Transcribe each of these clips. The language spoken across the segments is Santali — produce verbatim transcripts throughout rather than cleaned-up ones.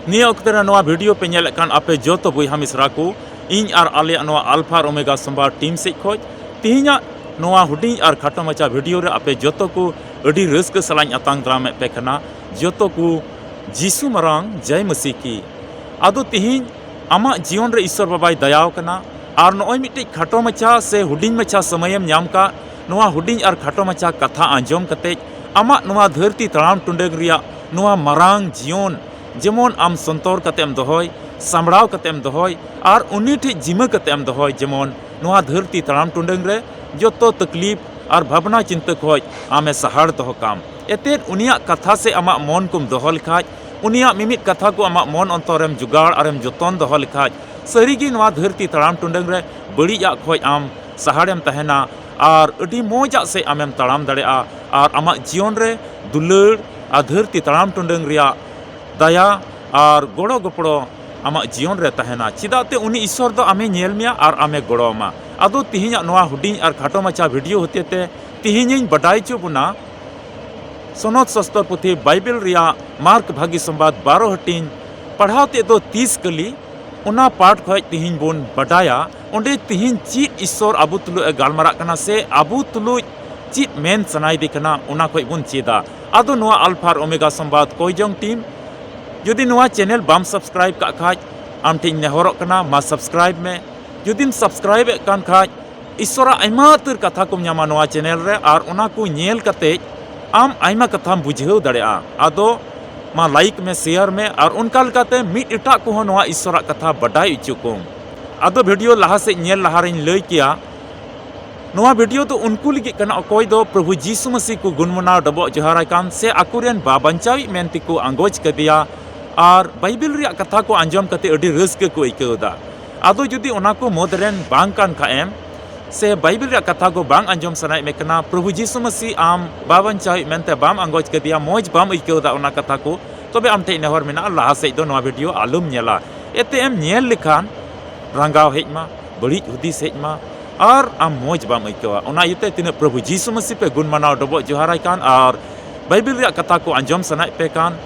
ᱱᱤᱭᱟᱹ ᱚᱠᱛᱮ ᱨᱮ ᱱᱚᱣᱟ video ᱯᱮ ᱧᱮᱞᱮᱫ ᱠᱟᱱ ᱟᱯᱮ ᱡᱚᱛᱚ ᱵᱚᱭᱦᱟ ᱢᱤᱥᱨᱟ ᱠᱚ, ᱤᱧ ᱟᱨ ᱟᱞᱮᱭᱟᱜ ᱱᱚᱣᱟ Alpha Omega Sambad team ᱥᱮᱫ ᱠᱷᱚᱡ ᱛᱤᱦᱤᱧᱟᱜ ᱱᱚᱣᱟ ᱦᱩᱰᱤᱧ ᱟᱨ ᱠᱷᱟᱴᱚ ᱢᱟᱪᱷᱟ video ᱨᱮ ᱟᱯᱮ ᱡᱚᱛᱚ ᱠᱚ ᱟᱹᱰᱤ ᱨᱟᱹᱥᱠᱟᱹ ᱥᱟᱞᱟᱜ ᱤᱧ ᱟᱛᱟᱝ ᱫᱟᱨᱟᱢᱮᱫ ᱯᱮ ᱠᱟᱱᱟ᱾ ᱡᱚᱛᱚ ᱠᱚ ᱡᱤᱥᱩ ᱢᱟᱨᱟᱝ ᱡᱟᱭ ᱢᱟᱹᱥᱤ ᱠᱤ᱾ ᱟᱫᱚ ᱛᱤᱦᱤᱧ ᱟᱢᱟᱜ ᱡᱤᱭᱚᱱ ᱨᱮ ᱤᱥᱥᱚᱨ ᱵᱟᱵᱟᱭ ᱫᱟᱭᱟᱣ ᱠᱟᱱᱟ ᱟᱨ ᱱᱚᱜᱼᱚᱭ ᱢᱤᱫᱴᱮᱡ ᱠᱷᱟᱴᱚ ᱢᱟᱪᱷᱟ ᱥᱮ ᱦᱩᱰᱤᱧ ᱢᱟᱪᱷᱟ ᱥᱚᱢᱚᱭᱮᱢ ᱧᱟᱢ ᱠᱟᱜ, ᱱᱚᱣᱟ ᱦᱩᱰᱤᱧ ᱟᱨ ᱠᱷᱟᱴᱚ ᱢᱟᱪᱷᱟ ᱠᱟᱛᱷᱟ ᱟᱸᱡᱚᱢ ᱠᱟᱛᱮᱡ ᱟᱢᱟᱜ ᱱᱚᱣᱟ ᱫᱷᱟᱹᱨᱛᱤ ᱛᱟᱲᱟᱢ ᱴᱩᱰᱟᱹᱝ ᱨᱮᱭᱟᱜ ᱱᱚᱣᱟ ᱢᱟᱨᱟᱝ ᱡᱤᱭᱚᱱ ᱡᱮᱢᱚᱱ ᱟᱢ ᱥᱚᱱᱛᱚᱨ ᱠᱟᱛᱮᱢ ᱫᱚᱦᱚᱭ, ᱥᱟᱢᱵᱲᱟᱣ ᱠᱟᱛᱮᱢ ᱫᱚᱦᱚᱭ ᱟᱨ ᱩᱱᱤ ᱴᱷᱮᱡ ᱡᱤᱢᱟᱹ ᱠᱟᱛᱮᱢ ᱫᱚᱦᱚᱭ, ᱡᱮᱢᱚᱱ ᱱᱚᱣᱟ ᱫᱷᱟᱹᱨᱛᱤ ᱛᱟᱲᱟᱢ ᱴᱩᱰᱟᱹᱝ ᱨᱮ ᱡᱚᱛᱚ ᱛᱟᱠᱞᱤᱯ ᱟᱨ ᱵᱷᱟᱵᱽᱱᱟ ᱪᱤᱱᱛᱟᱹ ᱠᱷᱚᱡ ᱟᱢᱮ ᱥᱟᱦᱟᱲ ᱫᱚᱦᱚ ᱠᱟᱢ᱾ ᱮᱛᱮᱫ ᱩᱱᱤᱭᱟᱜ ᱠᱟᱛᱷᱟ ᱥᱮ ᱟᱢᱟᱜ ᱢᱚᱱ ᱠᱚᱢ ᱫᱚᱦᱚ ᱞᱮᱠᱷᱟᱡ, ᱩᱱᱤᱭᱟᱜ ᱢᱤᱢᱤᱫ ᱠᱟᱛᱷᱟ ᱠᱚ ᱟᱢᱟᱜ ᱢᱚᱱ ᱚᱱᱛᱚᱨᱮᱢ ᱡᱚᱜᱟᱲ ᱟᱨᱮᱢ ᱡᱚᱛᱚᱱ ᱫᱚᱦᱚ ᱞᱮᱠᱷᱟᱡ, ᱥᱟᱹᱨᱤᱜᱮ ᱱᱚᱣᱟ ᱫᱷᱟᱹᱨᱛᱤ ᱛᱟᱲᱟᱢ ᱴᱩᱰᱟᱹᱝ ᱨᱮ ᱵᱟᱹᱲᱤᱡᱟᱜ ᱠᱷᱚᱡ ᱟᱢ ᱥᱟᱦᱟᱲᱮᱢ ᱛᱟᱦᱮᱱᱟ ᱟᱨ ᱟᱹᱰᱤ ᱢᱚᱡᱟᱜ ᱥᱮᱫ ᱟᱢᱮᱢ ᱛᱟᱲᱟᱢ ᱫᱟᱲᱮᱭᱟᱜᱼᱟ ᱟᱨ ᱟᱢᱟᱜ ᱡᱤᱭᱚᱱ ᱨᱮ ᱫᱩᱞᱟᱹᱲ ᱟᱨ ᱫᱷᱟᱹᱨᱛᱤ ᱛᱟᱲᱟᱢ ᱴᱩᱰᱟᱹᱝ ᱨᱮᱭᱟᱜ ᱫᱟᱭᱟ ᱟᱨ ᱜᱚᱲᱚ ᱜᱚᱯᱚᱲᱚ ᱟᱢᱟᱜ ᱡᱤᱭᱚᱱ ᱨᱮ ᱛᱟᱦᱮᱱᱟ᱾ ᱪᱮᱫᱟᱜ ᱛᱮ ᱩᱱᱤ ᱤᱥᱥᱚᱨ ᱫᱚ ᱟᱢᱮ ᱧᱮᱞ ᱢᱮᱭᱟ ᱟᱨ ᱟᱢᱮ ᱜᱚᱲᱚ ᱟᱢᱟ᱾ ᱟᱫᱚ ᱛᱤᱦᱤᱧᱟᱜ ᱱᱚᱣᱟ ᱦᱩᱰᱤᱧ ᱟᱨ ᱠᱷᱟᱴᱚ ᱢᱟᱪᱷᱟ video ᱦᱚᱛᱮ ᱛᱮ ᱛᱤᱦᱤᱧᱤᱧ ᱵᱟᱰᱟᱭ ᱦᱚᱪᱚ ᱵᱚᱱᱟ ᱥᱚᱱᱚᱛ ᱥᱟᱥᱛᱚᱨ ᱯᱩᱛᱷᱤ ᱵᱟᱭᱵᱮᱞ ᱨᱮᱭᱟᱜ ᱢᱟᱨᱠ ᱵᱷᱟᱹᱜᱤ ᱥᱚᱢᱵᱟᱫ ᱵᱟᱨᱚ ᱦᱟᱹᱴᱤᱧ ᱯᱟᱲᱦᱟᱣ ᱛᱮᱫ ᱫᱚ ᱛᱤᱥ ᱠᱟᱹᱞᱤ, ᱚᱱᱟ ᱯᱟᱴ ᱠᱷᱚᱡ ᱛᱤᱦᱤᱧ ᱵᱚᱱ ᱵᱟᱰᱟᱭᱟ ᱚᱸᱰᱮ ᱛᱤᱦᱤᱧ ᱪᱮᱫ ᱤᱥᱥᱚᱨ ᱟᱵᱚ ᱛᱩᱞᱩᱡ ᱮ ᱜᱟᱞᱢᱟᱨᱟᱜ ᱠᱟᱱᱟ ᱥᱮ ᱟᱵᱚ ᱛᱩᱞᱩᱡ ᱪᱮᱫ ᱢᱮᱱ ᱥᱟᱱᱟᱭᱮᱫᱮ ᱠᱟᱱᱟ, ᱚᱱᱟ ᱠᱷᱚᱡ ᱵᱚᱱ ᱪᱮᱫᱟ᱾ ᱟᱫᱚ ᱱᱚᱣᱟ Alpha Omega ᱥᱚᱢᱵᱟᱫ ᱠᱚᱭ ᱡᱚᱝ team, ᱡᱩᱫᱤ ᱱᱚᱣᱟ channel ᱵᱟᱢ subscribe ᱠᱟᱜ ᱠᱷᱟᱡ, ᱟᱢ ᱴᱷᱮᱱ ᱤᱧ ᱱᱮᱦᱚᱨᱚᱜ ᱠᱟᱱᱟ, ᱢᱟ subscribe ᱢᱮ᱾ ᱡᱩᱫᱤᱢ subscribe ᱮᱫ ᱠᱟᱱ ᱠᱷᱟᱡ, ᱤᱥᱥᱚᱨᱟᱜ ᱟᱭᱢᱟ ᱩᱛᱟᱹᱨ ᱠᱟᱛᱷᱟ ᱠᱚᱢ ᱧᱟᱢᱟ ᱱᱚᱣᱟ channel ᱨᱮ, ᱟᱨ ᱚᱱᱟ ᱠᱚ ᱧᱮᱞ ᱠᱟᱛᱮ ᱟᱢ ᱟᱭᱢᱟ ᱠᱟᱛᱷᱟᱢ ᱵᱩᱡᱷᱟᱹᱣ ᱫᱟᱲᱮᱭᱟᱜᱼᱟ᱾ ᱟᱫᱚ ᱢᱟ like ᱢᱮ, share ᱢᱮ, ᱟᱨ ᱚᱱᱠᱟ ᱞᱮᱠᱟᱛᱮ ᱢᱤᱫ ᱮᱴᱟᱜ ᱠᱚᱦᱚᱸ ᱱᱚᱣᱟ ᱤᱥᱥᱚᱨᱟᱜ ᱠᱟᱛᱷᱟ ᱵᱟᱰᱟᱭ ᱦᱚᱪᱚ ᱠᱚᱢ᱾ ᱟᱫᱚ video ᱞᱟᱦᱟ ᱥᱮᱫ ᱧᱮᱞ ᱞᱟᱦᱟ ᱨᱮᱧ ᱞᱟᱹᱭ ᱠᱮᱭᱟ, ᱱᱚᱣᱟ video ᱫᱚ ᱩᱱᱠᱩ ᱞᱟᱹᱜᱤᱫ ᱠᱟᱱᱟ, ᱚᱠᱚᱭ ᱫᱚ ᱯᱨᱚᱵᱷᱩ ᱡᱤᱥᱩ ᱢᱟᱹᱥᱤ ᱠᱚ ᱜᱩᱱᱢᱟᱱᱟᱣ ᱰᱚᱵᱚᱜ ᱡᱚᱦᱟᱨᱟᱭ ᱠᱟᱱ ᱥᱮ ᱟᱠᱚᱨᱮᱱ ᱵᱟ-ᱵᱟᱧᱪᱟᱣᱤᱡ ᱢᱮᱱ ᱛᱮᱠᱚ ᱟᱸᱜᱚᱪ ᱠᱟᱫᱮᱭᱟ᱾ ᱟᱨ ᱵᱟᱭᱵᱮᱞ ᱨᱮᱭᱟᱜ ᱠᱟᱛᱷᱟ ᱠᱚ ᱟᱸᱡᱚᱢ ᱠᱟᱛᱮ ᱟᱹᱰᱤ ᱨᱟᱹᱥᱠᱟᱹ ᱠᱚ ᱟᱹᱭᱠᱟᱹᱣ ᱮᱫᱟ᱾ ᱟᱫᱚ ᱡᱩᱫᱤ ᱚᱱᱟ ᱠᱚ ᱢᱩᱫᱽ ᱨᱮᱱ ᱵᱟᱝ ᱠᱟᱱ ᱠᱷᱟᱡ ᱮᱢ, ᱥᱮ ᱵᱟᱭᱵᱮᱞ ᱨᱮᱭᱟᱜ ᱠᱟᱛᱷᱟ ᱠᱚ ᱵᱟᱝ ᱟᱸᱡᱚᱢ ᱥᱟᱱᱟᱭᱮᱫ ᱢᱮ ᱠᱟᱱᱟ, ᱯᱨᱚᱵᱷᱩ ᱡᱤᱥᱩ ᱢᱟᱹᱥᱤ ᱟᱢ ᱵᱟ-ᱵᱟᱧᱪᱟᱣᱤᱡ ᱢᱮᱱᱛᱮ ᱵᱟᱢ ᱟᱸᱜᱚᱪ ᱠᱟᱫᱮᱭᱟ, ᱢᱚᱡᱽ ᱵᱟᱢ ᱟᱹᱭᱠᱟᱹᱣ ᱮᱫᱟ ᱚᱱᱟ ᱠᱟᱛᱷᱟ ᱠᱚ, ᱛᱚᱵᱮ ᱟᱢ ᱴᱷᱮᱡ ᱱᱮᱦᱚᱨ ᱢᱮᱱᱟᱜᱼᱟ, ᱞᱟᱦᱟ ᱥᱮᱫ ᱫᱚ ᱱᱚᱣᱟ video ᱟᱞᱚᱢ ᱧᱮᱞᱟ᱾ ᱮᱛᱮ ᱮᱢ ᱧᱮᱞ ᱞᱮᱠᱷᱟᱱ ᱨᱟᱸᱜᱟᱣ ᱦᱮᱡ ᱢᱟ, ᱵᱟᱹᱲᱤᱡ ᱦᱩᱫᱤᱥ ᱦᱮᱡ ᱢᱟ, ᱟᱨ ᱟᱢ ᱢᱚᱡᱽ ᱵᱟᱢ ᱟᱹᱭᱠᱟᱹᱣᱟ᱾ ᱚᱱᱟ ᱤᱭᱟᱹᱛᱮ ᱛᱤᱱᱟᱹᱜ ᱯᱨᱚᱵᱷᱩ ᱡᱤᱥᱩ ᱢᱟᱹᱥᱤ ᱯᱮ ᱜᱩᱱ ᱢᱟᱱᱟᱣ ᱰᱚᱵᱚᱜ ᱡᱚᱦᱟᱨᱟᱭ ᱠᱟᱱ ᱟᱨ ᱵᱟᱭᱵᱮᱞ ᱨᱮᱭᱟᱜ ᱠᱟᱛᱷᱟ ᱠᱚ ᱟᱸᱡᱚᱢ ᱥᱟᱱᱟᱭᱮᱫ ᱯᱮ ᱠᱟᱱ,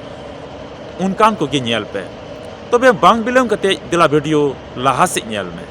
ᱚᱱᱠᱟᱱ ᱠᱚᱜᱮ ᱧᱮᱞ ᱯᱮ᱾ ᱛᱚᱵᱮ ᱵᱟᱝ ᱵᱤᱞᱚᱢ ᱠᱟᱛᱮ ᱫᱮᱞᱟ ᱵᱷᱤᱰᱤᱭᱳ ᱞᱟᱦᱟ ᱥᱮᱫ ᱧᱮᱞ ᱢᱮ᱾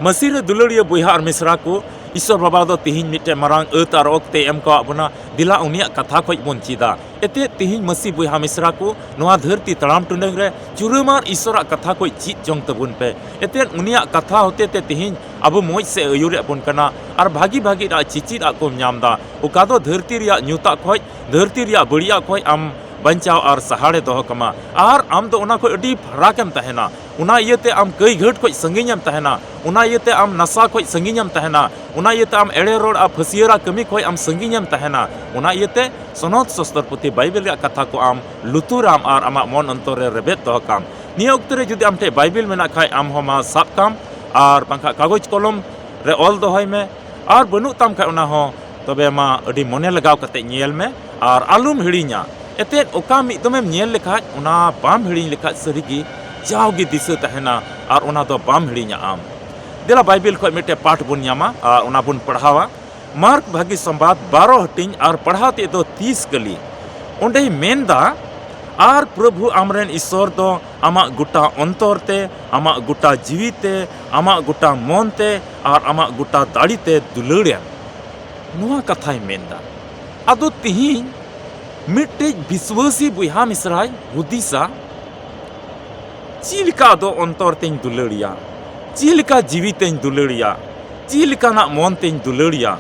ᱢᱟᱹᱥᱤ ᱨᱮ ᱫᱩᱞᱟᱹᱲᱤᱭᱟᱹ ᱵᱚᱭᱦᱟ ᱟᱨ ᱢᱤᱥᱨᱟ ᱠᱚ, ᱤᱥᱚᱨ ᱵᱟᱵᱟ ᱫᱚ ᱛᱤᱦᱤᱧ ᱢᱤᱫᱴᱮᱱ ᱢᱟᱨᱟᱝ ᱟᱹᱛ ᱟᱨ ᱚᱠᱛᱮ ᱮᱢ ᱠᱟᱣᱟᱫ ᱵᱚᱱᱟ᱾ ᱫᱮᱞᱟ ᱩᱱᱤᱭᱟᱜ ᱠᱟᱛᱷᱟ ᱠᱷᱚᱡ ᱵᱚᱱ ᱪᱮᱫᱟ᱾ ᱮᱛᱮᱫ ᱛᱤᱦᱤᱧ ᱢᱟᱹᱥᱤ ᱵᱚᱭᱦᱟ ᱢᱤᱥᱨᱟ ᱠᱚ, ᱱᱚᱣᱟ ᱫᱷᱟᱹᱨᱛᱤ ᱛᱟᱲᱟᱢ ᱴᱩᱰᱟᱹᱝ ᱨᱮ ᱪᱩᱨᱟᱹᱢᱟᱨ ᱤᱥᱚᱨᱟᱜ ᱠᱟᱛᱷᱟ ᱠᱷᱚᱡ ᱪᱮᱫ ᱡᱚᱝ ᱛᱟᱵᱚᱱ ᱯᱮ᱾ ᱮᱛᱮᱫ ᱩᱱᱤᱭᱟᱜ ᱠᱟᱛᱷᱟ ᱦᱚᱛᱮ ᱛᱮ ᱛᱤᱦᱤᱧ ᱟᱵᱚ ᱢᱚᱡᱽ ᱥᱮᱫ ᱟᱹᱭᱩᱨᱮᱫ ᱵᱚᱱ ᱠᱟᱱᱟ ᱟᱨ ᱵᱷᱟᱹᱜᱤ ᱵᱷᱟᱹᱜᱤ ᱟᱜ ᱪᱮᱪᱮᱫ ᱟᱜ ᱠᱚᱢ ᱧᱟᱢ ᱮᱫᱟ, ᱚᱠᱟ ᱫᱚ ᱫᱷᱟᱹᱨᱛᱤ ᱨᱮᱭᱟᱜ ᱧᱩᱛᱟᱜ ᱠᱷᱚᱡ, ᱫᱷᱟᱹᱨᱛᱤ ᱨᱮᱭᱟᱜ ᱵᱟᱹᱲᱤᱡᱟᱜ ᱠᱷᱚᱡ ᱟᱢ ᱵᱟᱧᱪᱟᱣ ᱟᱨ ᱥᱟᱦᱟᱲᱮ ᱫᱚᱦᱚ ᱠᱟᱢᱟ ᱟᱨ ᱟᱢ ᱫᱚ ᱚᱱᱟ ᱠᱷᱚᱡ ᱟᱹᱰᱤ ᱯᱷᱟᱨᱟᱠ ᱮᱢ ᱛᱟᱦᱮᱱᱟ᱾ ᱚᱱᱟ ᱤᱭᱟᱹᱛᱮ ᱟᱢ ᱠᱟᱹᱭ ᱜᱷᱟᱹᱴ ᱠᱷᱚᱡ ᱥᱟᱺᱜᱤᱧ ᱮᱢ ᱛᱟᱦᱮᱱᱟ, ᱚᱱᱟ ᱤᱭᱟᱹᱛᱮ ᱟᱢ ᱱᱟᱥᱟ ᱠᱷᱚᱡ ᱥᱟᱺᱜᱤᱧ ᱮᱢ ᱛᱟᱦᱮᱱᱟ, ᱚᱱᱟ ᱤᱭᱟᱹᱛᱮ ᱟᱢ ᱮᱲᱮ ᱨᱚᱲ ᱟᱨ ᱯᱷᱟᱹᱥᱭᱟᱹᱨᱟ ᱠᱟᱹᱢᱤ ᱠᱷᱚᱡ ᱟᱢ ᱥᱟᱺᱜᱤᱧ ᱮᱢ ᱛᱟᱦᱮᱱᱟ᱾ ᱚᱱᱟ ᱤᱭᱟᱹᱛᱮ ᱥᱚᱱᱚᱛ ᱥᱚᱥᱛᱚᱨ ᱯᱩᱛᱷᱤ ᱵᱟᱭᱵᱮᱞ ᱨᱮᱭᱟᱜ ᱠᱟᱛᱷᱟ ᱠᱚ ᱟᱢ ᱞᱩᱛᱩᱨᱟᱢ ᱟᱨ ᱟᱢᱟᱜ ᱢᱚᱱ ᱚᱱᱛᱚᱨ ᱨᱮ ᱨᱮᱵᱮᱫ ᱫᱚᱦᱚ ᱠᱟᱢ᱾ ᱱᱤᱭᱟᱹ ᱚᱠᱛᱮ ᱨᱮ ᱡᱩᱫᱤ ᱟᱢ ᱴᱷᱮᱡ ᱵᱟᱭᱵᱮᱞ ᱢᱮᱱᱟᱜ ᱠᱷᱟᱡ, ᱟᱢ ᱦᱚᱸ ᱢᱟ ᱥᱟᱵ ᱠᱟᱢ, ᱟᱨ ᱵᱟᱝᱠᱷᱟᱡ ᱠᱟᱜᱚᱡᱽ ᱠᱚᱞᱚᱢ ᱨᱮ ᱚᱞ ᱫᱚᱦᱚᱭ ᱢᱮ, ᱟᱨ ᱵᱟᱹᱱᱩᱜ ᱛᱟᱢ ᱠᱷᱟᱡ ᱚᱱᱟ ᱦᱚᱸ, ᱛᱚᱵᱮ ᱢᱟ ᱟᱹᱰᱤ ᱢᱚᱱᱮ ᱞᱟᱜᱟᱣ ᱠᱟᱛᱮ ᱧᱮᱞ ᱢᱮ ᱟᱨ ᱟᱞᱚᱢ ᱦᱤᱲᱤᱧᱟ᱾ ᱮᱛᱮᱫ ᱚᱠᱟ ᱢᱤᱫ ᱫᱚᱢᱮᱢ ᱧᱮᱞ ᱞᱮᱠᱷᱟᱡ ᱚᱱᱟ ᱵᱟᱢ ᱦᱤᱲᱤᱧ ᱞᱮᱠᱷᱟᱡ ᱥᱟᱹᱨᱤᱜᱮ ᱡᱟᱣᱜᱮ ᱫᱤᱥᱟᱹ ᱛᱟᱦᱮᱱᱟ ᱟᱨ ᱚᱱᱟ ᱫᱚ ᱵᱟᱢ ᱦᱤᱲᱤᱧᱟ ᱟᱢ᱾ ᱫᱮᱞᱟ ᱵᱟᱭᱵᱮᱞ ᱠᱷᱚᱡ ᱢᱤᱫᱴᱮᱡ ᱯᱟᱴ ᱵᱚᱱ ᱧᱟᱢᱟ ᱟᱨ ᱚᱱᱟ ᱵᱚᱱ ᱯᱟᱲᱦᱟᱣᱟ᱾ ᱢᱟᱨᱠ ᱵᱷᱟᱹᱜᱤ ᱥᱚᱢᱵᱟᱫ ᱵᱟᱨᱚ ᱦᱟᱹᱴᱤᱧ ᱟᱨ ᱯᱟᱲᱦᱟᱣ ᱛᱮᱫ ᱫᱚ ᱛᱤᱥ ᱠᱟᱹᱞᱤ᱾ ᱚᱸᱰᱮᱭ ᱢᱮᱱᱫᱟ, ᱟᱨ ᱯᱨᱚᱵᱷᱩ ᱟᱢᱨᱮᱱ ᱤᱥᱚᱨ ᱫᱚ ᱟᱢᱟᱜ ᱜᱚᱴᱟ ᱚᱱᱛᱚᱨ ᱛᱮ, ᱟᱢᱟᱜ ᱜᱚᱴᱟ ᱡᱤᱣᱤ ᱛᱮ, ᱟᱢᱟᱜ ᱜᱚᱴᱟ ᱢᱚᱱ ᱛᱮ ᱟᱨ ᱟᱢᱟᱜ ᱜᱚᱴᱟ ᱫᱟᱲᱮ ᱛᱮ ᱫᱩᱞᱟᱹᱲᱮᱢ᱾ ᱱᱚᱣᱟ ᱠᱟᱛᱷᱟᱭ ᱢᱮᱱᱫᱟ᱾ ᱟᱫᱚ ᱛᱤᱦᱤᱧ ᱢᱤᱫᱴᱮᱡ ᱵᱤᱥᱣᱟᱹᱥᱤ ᱵᱚᱭᱦᱟ ᱢᱤᱥᱨᱟᱭ ᱦᱩᱫᱤᱥᱟ, ᱪᱮᱫ ᱞᱮᱠᱟ ᱟᱫᱚ ᱚᱱᱛᱚᱨ ᱛᱮᱧ ᱫᱩᱞᱟᱹᱲᱤᱭᱟ? ᱪᱮᱫ ᱞᱮᱠᱟ ᱡᱤᱣᱤ ᱛᱮᱧ ᱫᱩᱞᱟᱹᱲᱤᱭᱟ? ᱪᱮᱫ ᱞᱮᱠᱟᱱᱟᱜ ᱢᱚᱱ ᱛᱮᱧ ᱫᱩᱞᱟᱹᱲᱤᱭᱟ?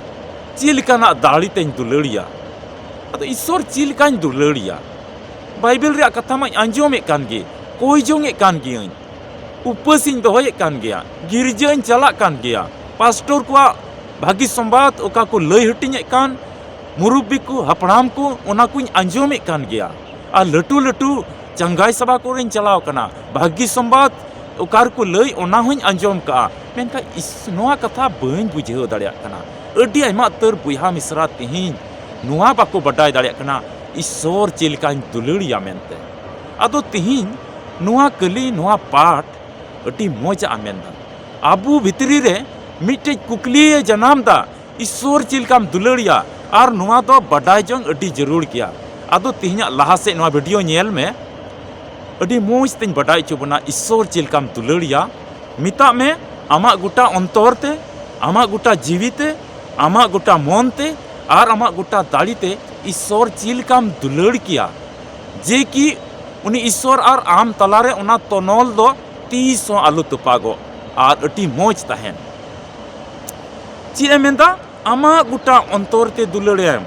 ᱪᱮᱫ ᱞᱮᱠᱟᱱᱟᱜ ᱫᱟᱲᱮ ᱛᱮᱧ ᱫᱩᱞᱟᱹᱲᱤᱭᱟ? ᱟᱫᱚ ᱤᱥᱚᱨ ᱪᱮᱫ ᱞᱮᱠᱟᱧ ᱫᱩᱞᱟᱹᱲᱤᱭᱟ? ᱵᱟᱭᱵᱮᱞ ᱨᱮᱭᱟᱜ ᱠᱟᱛᱷᱟ ᱢᱟᱧ ᱟᱸᱡᱚᱢᱮᱫ ᱠᱟᱱ ᱜᱮ, ᱠᱚᱭ ᱡᱚᱝᱮᱫ ᱠᱟᱱ ᱜᱤᱭᱟᱹᱧ, ᱩᱯᱟᱹᱥᱤᱧ ᱫᱚᱦᱚᱭᱮᱫ ᱠᱟᱱ ᱜᱮᱭᱟ, ᱜᱤᱨᱡᱟᱹᱧ ᱪᱟᱞᱟᱜ ᱠᱟᱱ ᱜᱮᱭᱟ, ᱯᱟᱥᱴᱚᱨ ᱠᱚᱣᱟᱜ ᱵᱷᱟᱹᱜᱤ ᱥᱚᱢᱵᱟᱫ ᱚᱠᱟ ᱠᱚ ᱞᱟᱹᱭ ᱦᱟᱹᱴᱤᱧᱮᱫ ᱠᱟᱱ, ᱢᱩᱨᱩᱵᱵᱤ ᱠᱚ, ᱦᱟᱯᱲᱟᱢ ᱠᱚ, ᱚᱱᱟ ᱠᱚᱧ ᱟᱸᱡᱚᱢᱮᱫ ᱠᱟᱱ ᱜᱮᱭᱟ᱾ ᱟᱨ ᱞᱟᱹᱴᱩ ᱞᱟᱹᱴᱩ ᱪᱟᱸᱜᱟᱭ ᱥᱟᱵᱷᱟ ᱠᱚᱨᱮᱧ ᱪᱟᱞᱟᱣ ᱠᱟᱱᱟ, ᱵᱷᱟᱹᱜᱤ ᱥᱚᱢᱵᱟᱫ ᱚᱠᱟ ᱨᱮᱠᱚ ᱞᱟᱹᱭ, ᱚᱱᱟ ᱦᱚᱸᱧ ᱟᱸᱡᱚᱢ ᱠᱟᱜᱼᱟ᱾ ᱢᱮᱱᱠᱷᱟᱱ ᱤᱥ-, ᱱᱚᱣᱟ ᱠᱟᱛᱷᱟ ᱵᱟᱹᱧ ᱵᱩᱡᱷᱟᱹᱣ ᱫᱟᱲᱮᱭᱟᱜ ᱠᱟᱱᱟ᱾ ᱟᱹᱰᱤ ᱟᱭᱢᱟ ᱩᱛᱟᱹᱨ ᱵᱚᱭᱦᱟ ᱢᱤᱥᱨᱟ ᱛᱮᱦᱮᱧ ᱱᱚᱣᱟ ᱵᱟᱠᱚ ᱵᱟᱰᱟᱭ ᱫᱟᱲᱮᱭᱟᱜ ᱠᱟᱱᱟ, ᱤᱥᱚᱨ ᱪᱮᱫ ᱞᱮᱠᱟᱧ ᱫᱩᱞᱟᱹᱲᱤᱭᱟ ᱢᱮᱱᱛᱮ᱾ ᱟᱫᱚ ᱛᱮᱦᱮᱧ ᱱᱚᱣᱟ ᱠᱟᱹᱞᱤ, ᱱᱚᱣᱟ ᱯᱟᱴ ᱟᱹᱰᱤ ᱢᱚᱡᱟᱜ ᱮ ᱢᱮᱱᱫᱟ᱾ ᱟᱵᱚ ᱵᱷᱤᱛᱨᱤ ᱨᱮ ᱢᱤᱫᱴᱮᱡ ᱠᱩᱠᱞᱤᱭᱮ ᱡᱟᱱᱟᱢ ᱫᱟ, ᱤᱥᱥᱚᱨ ᱪᱮᱫ ᱞᱮᱠᱟᱢ ᱫᱩᱞᱟᱹᱲ ᱮᱭᱟ? ᱟᱨ ᱱᱚᱣᱟ ᱫᱚ ᱵᱟᱰᱟᱭ ᱡᱚᱝ ᱟᱹᱰᱤ ᱡᱟᱹᱨᱩᱲ ᱜᱮᱭᱟ᱾ ᱟᱫᱚ ᱛᱮᱦᱮᱧᱟᱜ ᱞᱟᱦᱟ ᱥᱮᱫ ᱱᱚᱣᱟ ᱵᱷᱤᱰᱤᱭᱳ ᱧᱮᱞ ᱢᱮ, ᱟᱹᱰᱤ ᱢᱚᱡᱽ ᱛᱮᱧ ᱵᱟᱰᱟᱭ ᱦᱚᱪᱚ ᱵᱚᱱᱟ ᱤᱥᱥᱚᱨ ᱪᱮᱫ ᱞᱮᱠᱟᱢ ᱫᱩᱞᱟᱹᱲ ᱮᱭᱟ᱾ ᱢᱮᱛᱟᱜ ᱢᱮ, ᱟᱢᱟᱜ ᱜᱚᱴᱟ ᱚᱱᱛᱚᱨ ᱛᱮ, ᱟᱢᱟᱜ ᱜᱚᱴᱟ ᱡᱤᱣᱤ ᱛᱮ, ᱟᱢᱟᱜ ᱜᱚᱴᱟ ᱢᱚᱱ ᱛᱮ ᱟᱨ ᱟᱢᱟᱜ ᱜᱚᱴᱟ ᱫᱟᱲᱮ ᱛᱮ ᱤᱥᱥᱚᱨ ᱪᱮᱫ ᱞᱮᱠᱟᱢ ᱫᱩᱞᱟᱹᱲ ᱠᱮᱭᱟ, ᱡᱮ ᱠᱤ ᱩᱱᱤ ᱤᱥᱥᱚᱨ ᱟᱨ ᱟᱢ ᱛᱟᱞᱟᱨᱮ ᱚᱱᱟ ᱛᱚᱱᱚᱞ ᱫᱚ ᱛᱤᱥ ᱦᱚᱸ ᱟᱞᱚ ᱛᱚᱯᱟᱜᱚᱜ ᱟᱨ ᱟᱹᱰᱤ ᱢᱚᱡᱽ ᱛᱟᱦᱮᱱ᱾ ᱪᱮᱫ ᱮ ᱢᱮᱱᱫᱟ? ᱟᱢᱟᱜ ᱜᱚᱴᱟ ᱚᱱᱛᱚᱨ ᱛᱮ ᱫᱩᱞᱟᱹᱲ ᱮᱢ,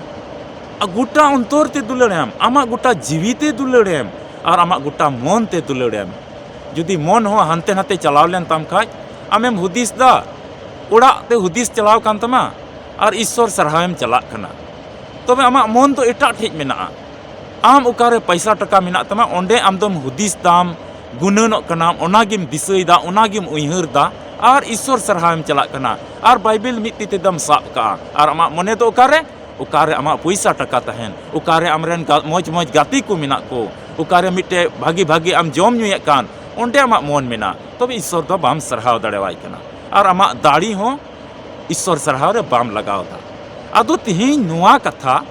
ᱟ, ᱜᱚᱴᱟ ᱚᱱᱛᱚᱨ ᱛᱮ ᱫᱩᱞᱟᱹᱲ ᱮᱢ, ᱟᱢᱟᱜ ᱜᱚᱴᱟ ᱡᱤᱣᱤ ᱛᱮ ᱫᱩᱞᱟᱹᱲ ᱮᱢ, ᱟᱨ ᱟᱢᱟᱜ ᱜᱚᱴᱟ ᱢᱚᱱ ᱛᱮ ᱫᱩᱞᱟᱹᱲ ᱮᱢ᱾ ᱡᱩᱫᱤ ᱢᱚᱱ ᱦᱚᱸ ᱦᱟᱱᱛᱮ ᱱᱟᱛᱮ ᱪᱟᱞᱟᱣ ᱞᱮᱱ ᱛᱟᱢ ᱠᱷᱟᱡ, ᱟᱢᱮᱢ ᱦᱩᱫᱤᱥ ᱫᱟ, ᱚᱲᱟᱜ ᱛᱮ ᱦᱩᱫᱤᱥ ᱪᱟᱞᱟᱣ ᱠᱟᱱ ᱛᱟᱢᱟ ᱟᱨ ᱤᱥᱥᱚᱨ ᱥᱟᱨᱦᱟᱣᱮᱢ ᱪᱟᱞᱟᱜ ᱠᱟᱱᱟ, ᱛᱚᱵᱮ ᱟᱢᱟᱜ ᱢᱚᱱ ᱫᱚ ᱮᱴᱟᱜ ᱴᱷᱮᱡ ᱢᱮᱱᱟᱜᱼᱟ᱾ ᱟᱢ ᱚᱠᱟᱨᱮ ᱯᱟᱭᱥᱟ ᱴᱟᱠᱟ ᱢᱮᱱᱟᱜ ᱛᱟᱢᱟ, ᱚᱸᱰᱮ ᱟᱢ ᱫᱚᱢ ᱦᱩᱫᱤᱥ ᱫᱟᱢ, ᱜᱩᱱᱟᱹᱱᱚᱜ ᱠᱟᱱᱟᱢ, ᱚᱱᱟᱜᱮᱢ ᱫᱤᱥᱟᱹᱭᱮᱫᱟ, ᱚᱱᱟᱜᱮᱢ ᱩᱭᱦᱟᱹᱨ ᱫᱟ ᱟᱨ ᱤᱥᱥᱚᱨ ᱥᱟᱨᱦᱟᱣᱮᱢ ᱪᱟᱞᱟᱜ ᱠᱟᱱᱟ ᱟᱨ ᱵᱟᱭᱵᱮᱞ ᱢᱤᱫ ᱛᱤ ᱛᱮᱫᱚᱢ ᱥᱟᱵ ᱠᱟᱜᱼᱟ᱾ ᱟᱨ ᱟᱢᱟᱜ ᱢᱚᱱᱮ ᱫᱚ ᱚᱠᱟᱨᱮ? ᱚᱠᱟᱨᱮ ᱟᱢᱟᱜ ᱯᱚᱭᱥᱟ ᱴᱟᱠᱟ ᱛᱟᱦᱮᱱ, ᱚᱠᱟᱨᱮ ᱟᱢᱨᱮᱱ ᱜᱟ-, ᱢᱚᱡᱽ ᱢᱚᱡᱽ ᱜᱟᱛᱮ ᱠᱚ ᱢᱮᱱᱟᱜ ᱠᱚ, ᱚᱠᱟᱨᱮ ᱢᱤᱫᱴᱮᱡ ᱵᱷᱟᱜᱮ ᱵᱷᱟᱜᱮ ᱟᱢ ᱡᱚᱢ ᱧᱩᱭᱮᱫ ᱠᱟᱱ, ᱚᱸᱰᱮ ᱟᱢᱟᱜ ᱢᱚᱱ ᱢᱮᱱᱟᱜ, ᱛᱚᱵᱮ ᱤᱥᱥᱚᱨ ᱫᱚ ᱵᱟᱢ ᱥᱟᱨᱦᱟᱣ ᱫᱟᱲᱮᱣᱟᱭ ᱠᱟᱱᱟ᱾ ᱟᱨ ᱟᱢᱟᱜ ᱫᱟᱲᱮ ᱦᱚᱸ ᱤᱥᱥᱚᱨ ᱥᱟᱨᱦᱟᱣ ᱨᱮ ᱵᱟᱢ ᱞᱟᱜᱟᱣ ᱫᱟ᱾ ᱟᱫᱚ ᱛᱤᱦᱤᱧ ᱱᱚᱣᱟ ᱠᱟᱛᱷᱟ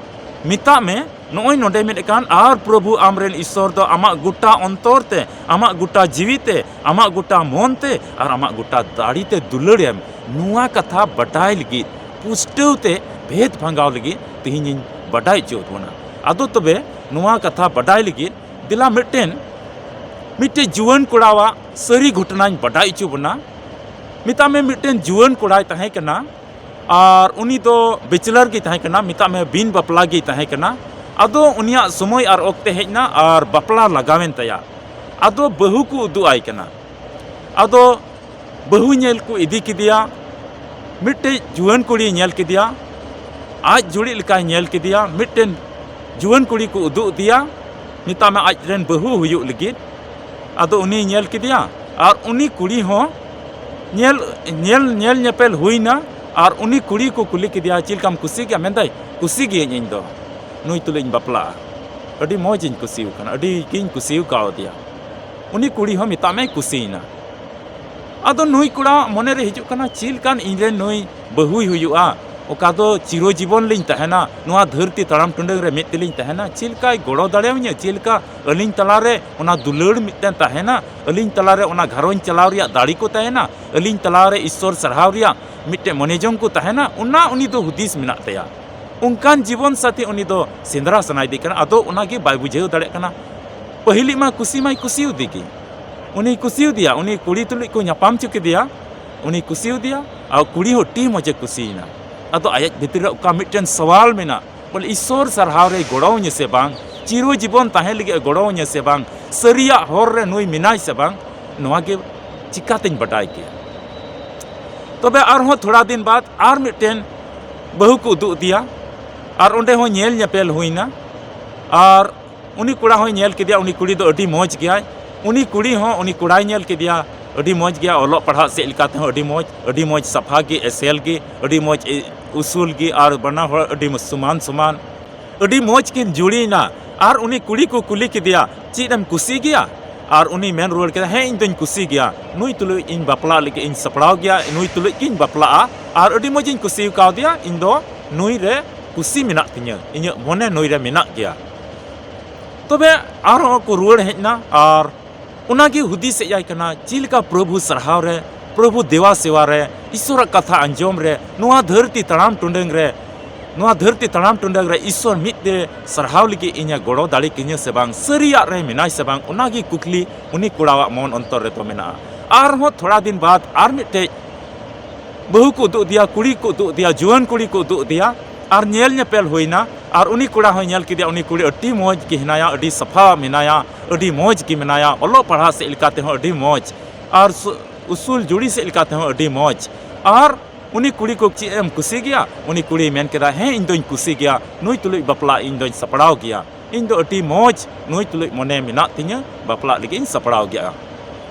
ᱢᱮᱛᱟᱜ ᱢᱮ, ᱱᱚᱜᱼᱚᱭ ᱱᱚᱰᱮ ᱢᱮᱱᱮᱫ ᱠᱟᱱ, ᱟᱨ ᱯᱨᱚᱵᱷᱩ ᱟᱢᱨᱮᱱ ᱤᱥᱥᱚᱨ ᱫᱚ ᱟᱢᱟᱜ ᱜᱚᱴᱟ ᱚᱱᱛᱚᱨ ᱛᱮ, ᱟᱢᱟᱜ ᱜᱚᱴᱟ ᱡᱤᱣᱤ ᱛᱮ, ᱟᱢᱟᱜ ᱜᱚᱴᱟ ᱢᱚᱱ ᱛᱮ ᱟᱨ ᱟᱢᱟᱜ ᱜᱚᱴᱟ ᱫᱟᱲᱮ ᱛᱮ ᱫᱩᱞᱟᱹᱲ ᱮᱢ᱾ ᱱᱚᱣᱟ ᱠᱟᱛᱷᱟ ᱵᱟᱰᱟᱭ ᱞᱟᱹᱜᱤᱫ, ᱯᱩᱥᱴᱟᱹᱣ ᱛᱮ ᱵᱷᱮᱫ ᱵᱷᱟᱸᱜᱟᱣ ᱞᱟᱹᱜᱤᱫ ᱛᱤᱦᱤᱧ ᱤᱧ ᱵᱟᱰᱟᱭ ᱦᱚᱪᱚᱭᱮᱫ ᱵᱚᱱᱟ᱾ ᱟᱫᱚ ᱛᱚᱵᱮ ᱱᱚᱣᱟ ᱠᱟᱛᱷᱟ ᱵᱟᱰᱟᱭ ᱞᱟᱹᱜᱤᱫ ᱫᱮᱞᱟ ᱢᱤᱫᱴᱮᱱ, ᱢᱤᱫᱴᱮᱡ ᱡᱩᱣᱟᱹᱱ ᱠᱚᱲᱟᱣᱟᱜ ᱥᱟᱹᱨᱤ ᱜᱷᱚᱴᱚᱱᱟᱧ ᱵᱟᱰᱟᱭ ᱦᱚᱪᱚ ᱵᱚᱱᱟ᱾ ᱢᱮᱛᱟᱜ ᱢᱮ ᱢᱤᱫᱴᱮᱱ ᱡᱩᱣᱟᱹᱱ ᱠᱚᱲᱟᱭ ᱛᱟᱦᱮᱸ ᱠᱟᱱᱟ ᱟᱨ ᱩᱱᱤ ᱫᱚ ᱵᱮᱪᱮᱞᱟᱨ ᱜᱮᱭ ᱛᱟᱦᱮᱸ ᱠᱟᱱᱟ, ᱢᱮᱛᱟᱜ ᱢᱮ ᱵᱤᱱ ᱵᱟᱯᱞᱟ ᱜᱮᱭ ᱛᱟᱦᱮᱸ ᱠᱟᱱᱟ᱾ ᱟᱫᱚ ᱩᱱᱤᱭᱟᱜ ᱥᱚᱢᱚᱭ ᱟᱨ ᱚᱠᱛᱮ ᱦᱮᱡ ᱮᱱᱟ ᱟᱨ ᱵᱟᱯᱞᱟ ᱞᱟᱜᱟᱣᱮᱱ ᱛᱟᱭᱟ᱾ ᱟᱫᱚ ᱵᱟᱹᱦᱩ ᱠᱚ ᱩᱫᱩᱜ ᱟᱭ ᱠᱟᱱᱟ᱾ ᱟᱫᱚ ᱵᱟᱹᱦᱩ ᱧᱮᱞ ᱠᱚ ᱤᱫᱤ ᱠᱮᱫᱮᱭᱟ᱾ ᱢᱤᱫᱴᱮᱡ ᱡᱩᱣᱟᱹᱱ ᱠᱩᱲᱤᱭ ᱧᱮᱞ ᱠᱮᱫᱮᱭᱟ, ᱟᱡ ᱡᱩᱲᱤ ᱞᱮᱠᱟᱭ ᱧᱮᱞ ᱠᱮᱫᱮᱭᱟ᱾ ᱢᱤᱫᱴᱮᱱ ᱡᱩᱣᱟᱹᱱ ᱠᱩᱲᱤ ᱠᱚ ᱩᱫᱩᱜ ᱟᱫᱮᱭᱟ, ᱢᱮᱛᱟᱜ ᱢᱮ ᱟᱡ ᱨᱮᱱ ᱵᱟᱹᱦᱩ ᱦᱩᱭᱩᱜ ᱞᱟᱹᱜᱤᱫ᱾ ᱟᱫᱚ ᱩᱱᱤᱭ ᱧᱮᱞ ᱠᱮᱫᱮᱭᱟ ᱟᱨ ᱩᱱᱤ ᱠᱩᱲᱤ ᱦᱚᱸ ᱧᱮᱞ, ᱧᱮᱞ, ᱧᱮᱞ ᱧᱮᱯᱮᱞ ᱦᱩᱭᱱᱟ᱾ ᱟᱨ ᱩᱱᱤ ᱠᱩᱲᱤ ᱠᱚ ᱠᱩᱞᱤ ᱠᱮᱫᱮᱭᱟ, "ᱪᱮᱫ ᱞᱮᱠᱟᱢ ᱠᱩᱥᱤ ᱜᱮᱭᱟ?" ᱢᱮᱱᱫᱟᱭ, "ᱠᱩᱥᱤ ᱜᱤᱭᱟᱹᱧ ᱤᱧ ᱫᱚ, ᱱᱩᱭ ᱛᱩᱞᱩᱡ ᱤᱧ ᱵᱟᱯᱞᱟᱜᱼᱟ, ᱟᱹᱰᱤ ᱢᱚᱡᱽ ᱤᱧ ᱠᱩᱥᱤ ᱟᱠᱟᱱᱟ, ᱟᱹᱰᱤ ᱜᱤᱧ ᱠᱩᱥᱤ ᱠᱟᱣᱫᱮᱭᱟ᱾" ᱩᱱᱤ ᱠᱩᱲᱤ ᱦᱚᱸ ᱢᱮᱛᱟᱜ ᱢᱮᱭ ᱠᱩᱥᱤᱭᱮᱱᱟ᱾ ᱟᱫᱚ ᱱᱩᱭ ᱠᱚᱲᱟᱣᱟᱜ ᱢᱚᱱᱮᱨᱮ ᱦᱤᱡᱩᱜ ᱠᱟᱱᱟ, ᱪᱮᱫ ᱞᱮᱠᱟᱱ ᱤᱧᱨᱮᱱ ᱱᱩᱭ ᱵᱟᱹᱦᱩᱭ ᱦᱩᱭᱩᱜᱼᱟ, ᱚᱠᱟ ᱫᱚ ᱪᱤᱨᱚ ᱡᱤᱵᱚᱱ ᱞᱤᱧ ᱛᱟᱦᱮᱱᱟ, ᱱᱚᱣᱟ ᱫᱷᱟᱹᱨᱛᱤ ᱛᱟᱲᱟᱢ ᱴᱩᱰᱟᱹᱝ ᱨᱮ ᱢᱤᱫ ᱛᱮᱞᱤᱧ ᱛᱟᱦᱮᱱᱟ, ᱪᱮᱫ ᱞᱮᱠᱟᱭ ᱜᱚᱲᱚ ᱫᱟᱲᱮᱭᱟᱹᱧᱟᱹ, ᱪᱮᱫ ᱞᱮᱠᱟ ᱟᱹᱞᱤᱧ ᱛᱟᱞᱟᱨᱮ ᱚᱱᱟ ᱫᱩᱞᱟᱹᱲ ᱢᱤᱫᱴᱮᱱ ᱛᱟᱦᱮᱱᱟ, ᱟᱹᱞᱤᱧ ᱛᱟᱞᱟᱨᱮ ᱚᱱᱟ ᱜᱷᱟᱨᱚᱸᱡᱽ ᱪᱟᱞᱟᱣ ᱨᱮᱭᱟᱜ ᱫᱟᱲᱮ ᱠᱚ ᱛᱟᱦᱮᱱᱟ, ᱟᱹᱞᱤᱧ ᱛᱟᱞᱟᱨᱮ ᱤᱥᱥᱚᱨ ᱥᱟᱨᱦᱟᱣ ᱨᱮᱭᱟᱜ ᱢᱤᱫᱴᱮᱱ ᱢᱚᱱᱮ ᱡᱚᱝ ᱠᱚ ᱛᱟᱦᱮᱱᱟ, ᱚᱱᱟ ᱩᱱᱤ ᱫᱚ ᱦᱩᱫᱤᱥ ᱢᱮᱱᱟᱜ ᱛᱟᱭᱟ᱾ ᱚᱱᱠᱟᱱ ᱡᱤᱵᱚᱱ ᱥᱟᱛᱷᱤ ᱩᱱᱤ ᱫᱚ ᱥᱮᱸᱫᱽᱨᱟ ᱥᱟᱱᱟᱭᱮᱫᱮ ᱠᱟᱱᱟ, ᱟᱫᱚ ᱚᱱᱟᱜᱮ ᱵᱟᱭ ᱵᱩᱡᱷᱟᱹᱣ ᱫᱟᱲᱮᱭᱟᱜ ᱠᱟᱱᱟ᱾ ᱯᱟᱹᱦᱤᱞᱤᱡ ᱢᱟ ᱠᱩᱥᱤ ᱢᱟᱭ ᱠᱩᱥᱤᱭᱟᱫᱮ ᱜᱮ, ᱩᱱᱤ ᱠᱩᱥᱤᱭᱟᱫᱮᱭᱟ, ᱩᱱᱤ ᱠᱩᱲᱤ ᱛᱩᱞᱩᱡ ᱠᱚ ᱧᱟᱯᱟᱢ ᱦᱚᱪᱚ ᱠᱮᱫᱮᱭᱟ, ᱩᱱᱤ ᱠᱩᱥᱤᱭᱟᱫᱮᱭᱟ, ᱟᱨ ᱠᱩᱲᱤ ᱦᱚᱸ ᱟᱹᱰᱤ ᱢᱚᱡᱽ ᱮ ᱠᱩᱥᱤᱭᱮᱱᱟ᱾ ᱟᱫᱚ ᱟᱭᱟᱜ ᱵᱷᱤᱛᱨᱤ ᱨᱮ ᱚᱠᱟ ᱢᱤᱫᱴᱮᱱ ᱥᱚᱣᱟᱞ ᱢᱮᱱᱟᱜ, ᱵᱚᱞᱮ ᱤᱥᱥᱚᱨ ᱥᱟᱨᱦᱟᱣ ᱨᱮᱭ ᱜᱚᱲᱚᱣᱟᱹᱧᱟ ᱥᱮ ᱵᱟᱝ, ᱪᱤᱨᱚ ᱡᱤᱵᱚᱱ ᱛᱟᱦᱮᱸ ᱞᱟᱹᱜᱤᱫ ᱮ ᱜᱚᱲᱚᱣᱟᱹᱧᱟ ᱥᱮ ᱵᱟᱝ, ᱥᱟᱹᱨᱤᱭᱟᱜ ᱦᱚᱨ ᱨᱮ ᱱᱩᱭ ᱢᱮᱱᱟᱭ ᱥᱮ ᱵᱟᱝ, ᱱᱚᱣᱟ ᱜᱮ ᱪᱤᱠᱟᱛᱮᱧ ᱵᱟᱰᱟᱭ ᱠᱮᱭᱟ? ᱛᱚᱵᱮ ᱟᱨᱦᱚᱸ ᱛᱷᱚᱲᱟ ᱫᱤᱱ ᱵᱟᱫ ᱟᱨ ᱢᱤᱫᱴᱮᱱ ᱵᱟᱹᱦᱩ ᱠᱚ ᱩᱫᱩᱜ ᱟᱫᱮᱭᱟ, ᱟᱨ ᱚᱸᱰᱮ ᱦᱚᱸ ᱧᱮᱞ ᱧᱮᱯᱮᱞ ᱦᱩᱭᱱᱟ, ᱟᱨ ᱩᱱᱤ ᱠᱚᱲᱟ ᱦᱚᱸᱭ ᱧᱮᱞ ᱠᱮᱫᱮᱭᱟ, ᱩᱱᱤ ᱠᱩᱲᱤ ᱫᱚ ᱟᱹᱰᱤ ᱢᱚᱡᱽ ᱜᱮᱭᱟᱭ᱾ ᱩᱱᱤ ᱠᱩᱲᱤ ᱦᱚᱸ ᱩᱱᱤ ᱠᱚᱲᱟᱭ ᱧᱮᱞ ᱠᱮᱫᱮᱭᱟ, ᱟᱹᱰᱤ ᱢᱚᱡᱽ ᱜᱮᱭᱟ, ᱚᱞᱚᱜ ᱯᱟᱲᱦᱟᱜ ᱥᱮᱫ ᱞᱮᱠᱟ ᱛᱮᱦᱚᱸ ᱟᱹᱰᱤ ᱢᱚᱡᱽ, ᱟᱹᱰᱤ ᱢᱚᱡᱽ ᱥᱟᱯᱷᱟ ᱜᱮ, ᱮᱥᱮᱞ ᱜᱮ, ᱟᱹᱰᱤ ᱢᱚᱡᱽ ᱮ-, ᱩᱥᱩᱞ ᱜᱮ, ᱟᱨ ᱵᱟᱱᱟ ᱦᱚᱲ ᱟᱹᱰᱤ ᱢᱚᱡᱽ ᱥᱚᱢᱟᱱ ᱥᱚᱢᱟᱱ, ᱟᱹᱰᱤ ᱢᱚᱡᱽ ᱠᱤᱱ ᱡᱩᱲᱤᱭᱮᱱᱟ᱾ ᱟᱨ ᱩᱱᱤ ᱠᱩᱲᱤ ᱠᱚ ᱠᱩᱞᱤ ᱠᱮᱫᱮᱭᱟ, "ᱪᱮᱫ ᱮᱢ ᱠᱩᱥᱤ ᱜᱮᱭᱟ?" ᱟᱨ ᱩᱱᱤ ᱢᱮᱱ ᱨᱩᱣᱟᱹᱲ ᱠᱮᱫᱟ, "ᱦᱮᱸ, ᱤᱧ ᱫᱚᱧ ᱠᱩᱥᱤ ᱜᱮᱭᱟ, ᱱᱩᱭ ᱛᱩᱞᱩᱡ ᱤᱧ ᱵᱟᱯᱞᱟᱜ ᱞᱟᱹᱜᱤᱫ ᱤᱧ ᱥᱟᱯᱲᱟᱣ ᱜᱮᱭᱟ, ᱱᱩᱭ ᱛᱩᱞᱩᱡ ᱜᱤᱧ ᱵᱟᱯᱞᱟᱜᱼᱟ, ᱟᱨ ᱟᱹᱰᱤ ᱢᱚᱡᱽ ᱤᱧ ᱠᱩᱥᱤ ᱠᱟᱣᱫᱮᱭᱟ, ᱤᱧ ᱫᱚ ᱱᱩᱭ ᱨᱮ ᱠᱩᱥᱤ ᱢᱮᱱᱟᱜ ᱛᱤᱧᱟᱹ, ᱤᱧᱟᱹᱜ ᱢᱚᱱᱮ ᱱᱩᱭ ᱨᱮ ᱢᱮᱱᱟᱜ ᱜᱮᱭᱟ᱾" ᱛᱚᱵᱮ ᱟᱨᱦᱚᱸ ᱠᱚ ᱨᱩᱣᱟᱹᱲ ᱦᱮᱡ ᱮᱱᱟ, ᱟᱨ ᱚᱱᱟᱜᱮ ᱦᱩᱫᱤᱥ ᱦᱮᱡ ᱟᱭ ᱠᱟᱱᱟ, ᱪᱮᱫ ᱞᱮᱠᱟ ᱯᱨᱚᱵᱷᱩ ᱥᱟᱨᱦᱟᱣ ᱨᱮ, ᱯᱨᱚᱵᱷᱩ ᱫᱮᱣᱟ ᱥᱮᱣᱟ ᱨᱮ, ᱤᱥᱥᱚᱨᱟᱜ ᱠᱟᱛᱷᱟ ᱟᱸᱡᱚᱢ ᱨᱮ, ᱱᱚᱣᱟ ᱫᱷᱟᱹᱨᱛᱤ ᱛᱟᱲᱟᱢ ᱴᱩᱰᱟᱹᱝ ᱨᱮ, ᱱᱚᱣᱟ ᱫᱷᱟᱹᱨᱛᱤ ᱛᱟᱲᱟᱢ ᱴᱩᱰᱟᱹᱝ ᱨᱮ ᱤᱥᱥᱚᱨ ᱢᱤᱫ ᱛᱮ ᱥᱟᱨᱦᱟᱣ ᱞᱟᱹᱜᱤᱫ ᱤᱧᱮ ᱜᱚᱲᱚ ᱫᱟᱲᱮ ᱠᱤᱧᱟᱹ ᱥᱮ ᱵᱟᱝ, ᱥᱟᱹᱨᱤᱭᱟᱜ ᱨᱮ ᱢᱮᱱᱟᱭ ᱥᱮ ᱵᱟᱝ, ᱚᱱᱟᱜᱮ ᱠᱩᱠᱞᱤ ᱩᱱᱤ ᱠᱚᱲᱟᱣᱟᱜ ᱢᱚᱱ ᱚᱱᱛᱚᱨ ᱨᱮᱫᱚ ᱢᱮᱱᱟᱜᱼᱟ᱾ ᱟᱨᱦᱚᱸ ᱛᱷᱚᱲᱟ ᱫᱤᱱ ᱵᱟᱫ ᱟᱨ ᱢᱤᱫᱴᱮᱡ ᱵᱟᱹᱦᱩ ᱠᱚ ᱩᱫᱩᱜ ᱟᱫᱮᱭᱟ, ᱠᱩᱲᱤ ᱠᱚ ᱩᱫᱩᱜ ᱟᱫᱮᱭᱟ, ᱡᱩᱣᱟᱹᱱ ᱠᱩᱲᱤ ᱠᱚ ᱩᱫᱩᱜ ᱟᱫᱮᱭᱟ, ᱟᱨ ᱧᱮᱞ ᱧᱮᱯᱮᱞ ᱦᱩᱭᱱᱟ᱾ ᱟᱨ ᱩᱱᱤ ᱠᱚᱲᱟ ᱦᱚᱸᱭ ᱧᱮᱞ ᱠᱮᱫᱮᱭᱟ, ᱩᱱᱤ ᱠᱩᱲᱤ ᱟᱹᱰᱤ ᱢᱚᱡᱽ ᱜᱮ ᱦᱮᱱᱟᱭᱟ, ᱟᱹᱰᱤ ᱥᱟᱯᱷᱟ ᱢᱮᱱᱟᱭᱟ, ᱟᱹᱰᱤ ᱢᱚᱡᱽ ᱜᱮ ᱢᱮᱱᱟᱭᱟ, ᱚᱞᱚᱜ ᱯᱟᱲᱦᱟᱜ ᱥᱮᱫ ᱞᱮᱠᱟ ᱛᱮᱦᱚᱸ ᱟᱹᱰᱤ ᱢᱚᱡᱽ, ᱟᱨ ᱥᱩ-, ᱩᱥᱩᱞ ᱡᱩᱲᱤ ᱥᱮᱫ ᱞᱮᱠᱟ ᱛᱮᱦᱚᱸ ᱟᱹᱰᱤ ᱢᱚᱡᱽ᱾ ᱟᱨ ᱩᱱᱤ ᱠᱩᱲᱤ ᱠᱚ, "ᱪᱮᱫ ᱮᱢ ᱠᱩᱥᱤ ᱜᱮᱭᱟ?" ᱩᱱᱤ ᱠᱩᱲᱤᱭ ᱢᱮᱱ ᱠᱮᱫᱟ, "ᱦᱮᱸ, ᱤᱧ ᱫᱚᱧ ᱠᱩᱥᱤ ᱜᱮᱭᱟ, ᱱᱩᱭ ᱛᱩᱞᱩᱡ ᱵᱟᱯᱞᱟ ᱤᱧ ᱫᱚᱧ ᱥᱟᱯᱲᱟᱣ ᱜᱮᱭᱟ, ᱤᱧ ᱫᱚ ᱟᱹᱰᱤ ᱢᱚᱡᱽ ᱱᱩᱭ ᱛᱩᱞᱩᱡ ᱢᱚᱱᱮ ᱢᱮᱱᱟᱜ ᱛᱤᱧᱟᱹ, ᱵᱟᱯᱞᱟᱜ ᱞᱟᱹᱜᱤᱫ ᱤᱧ ᱥᱟᱯᱲᱟᱣ ᱜᱮᱭᱟ᱾"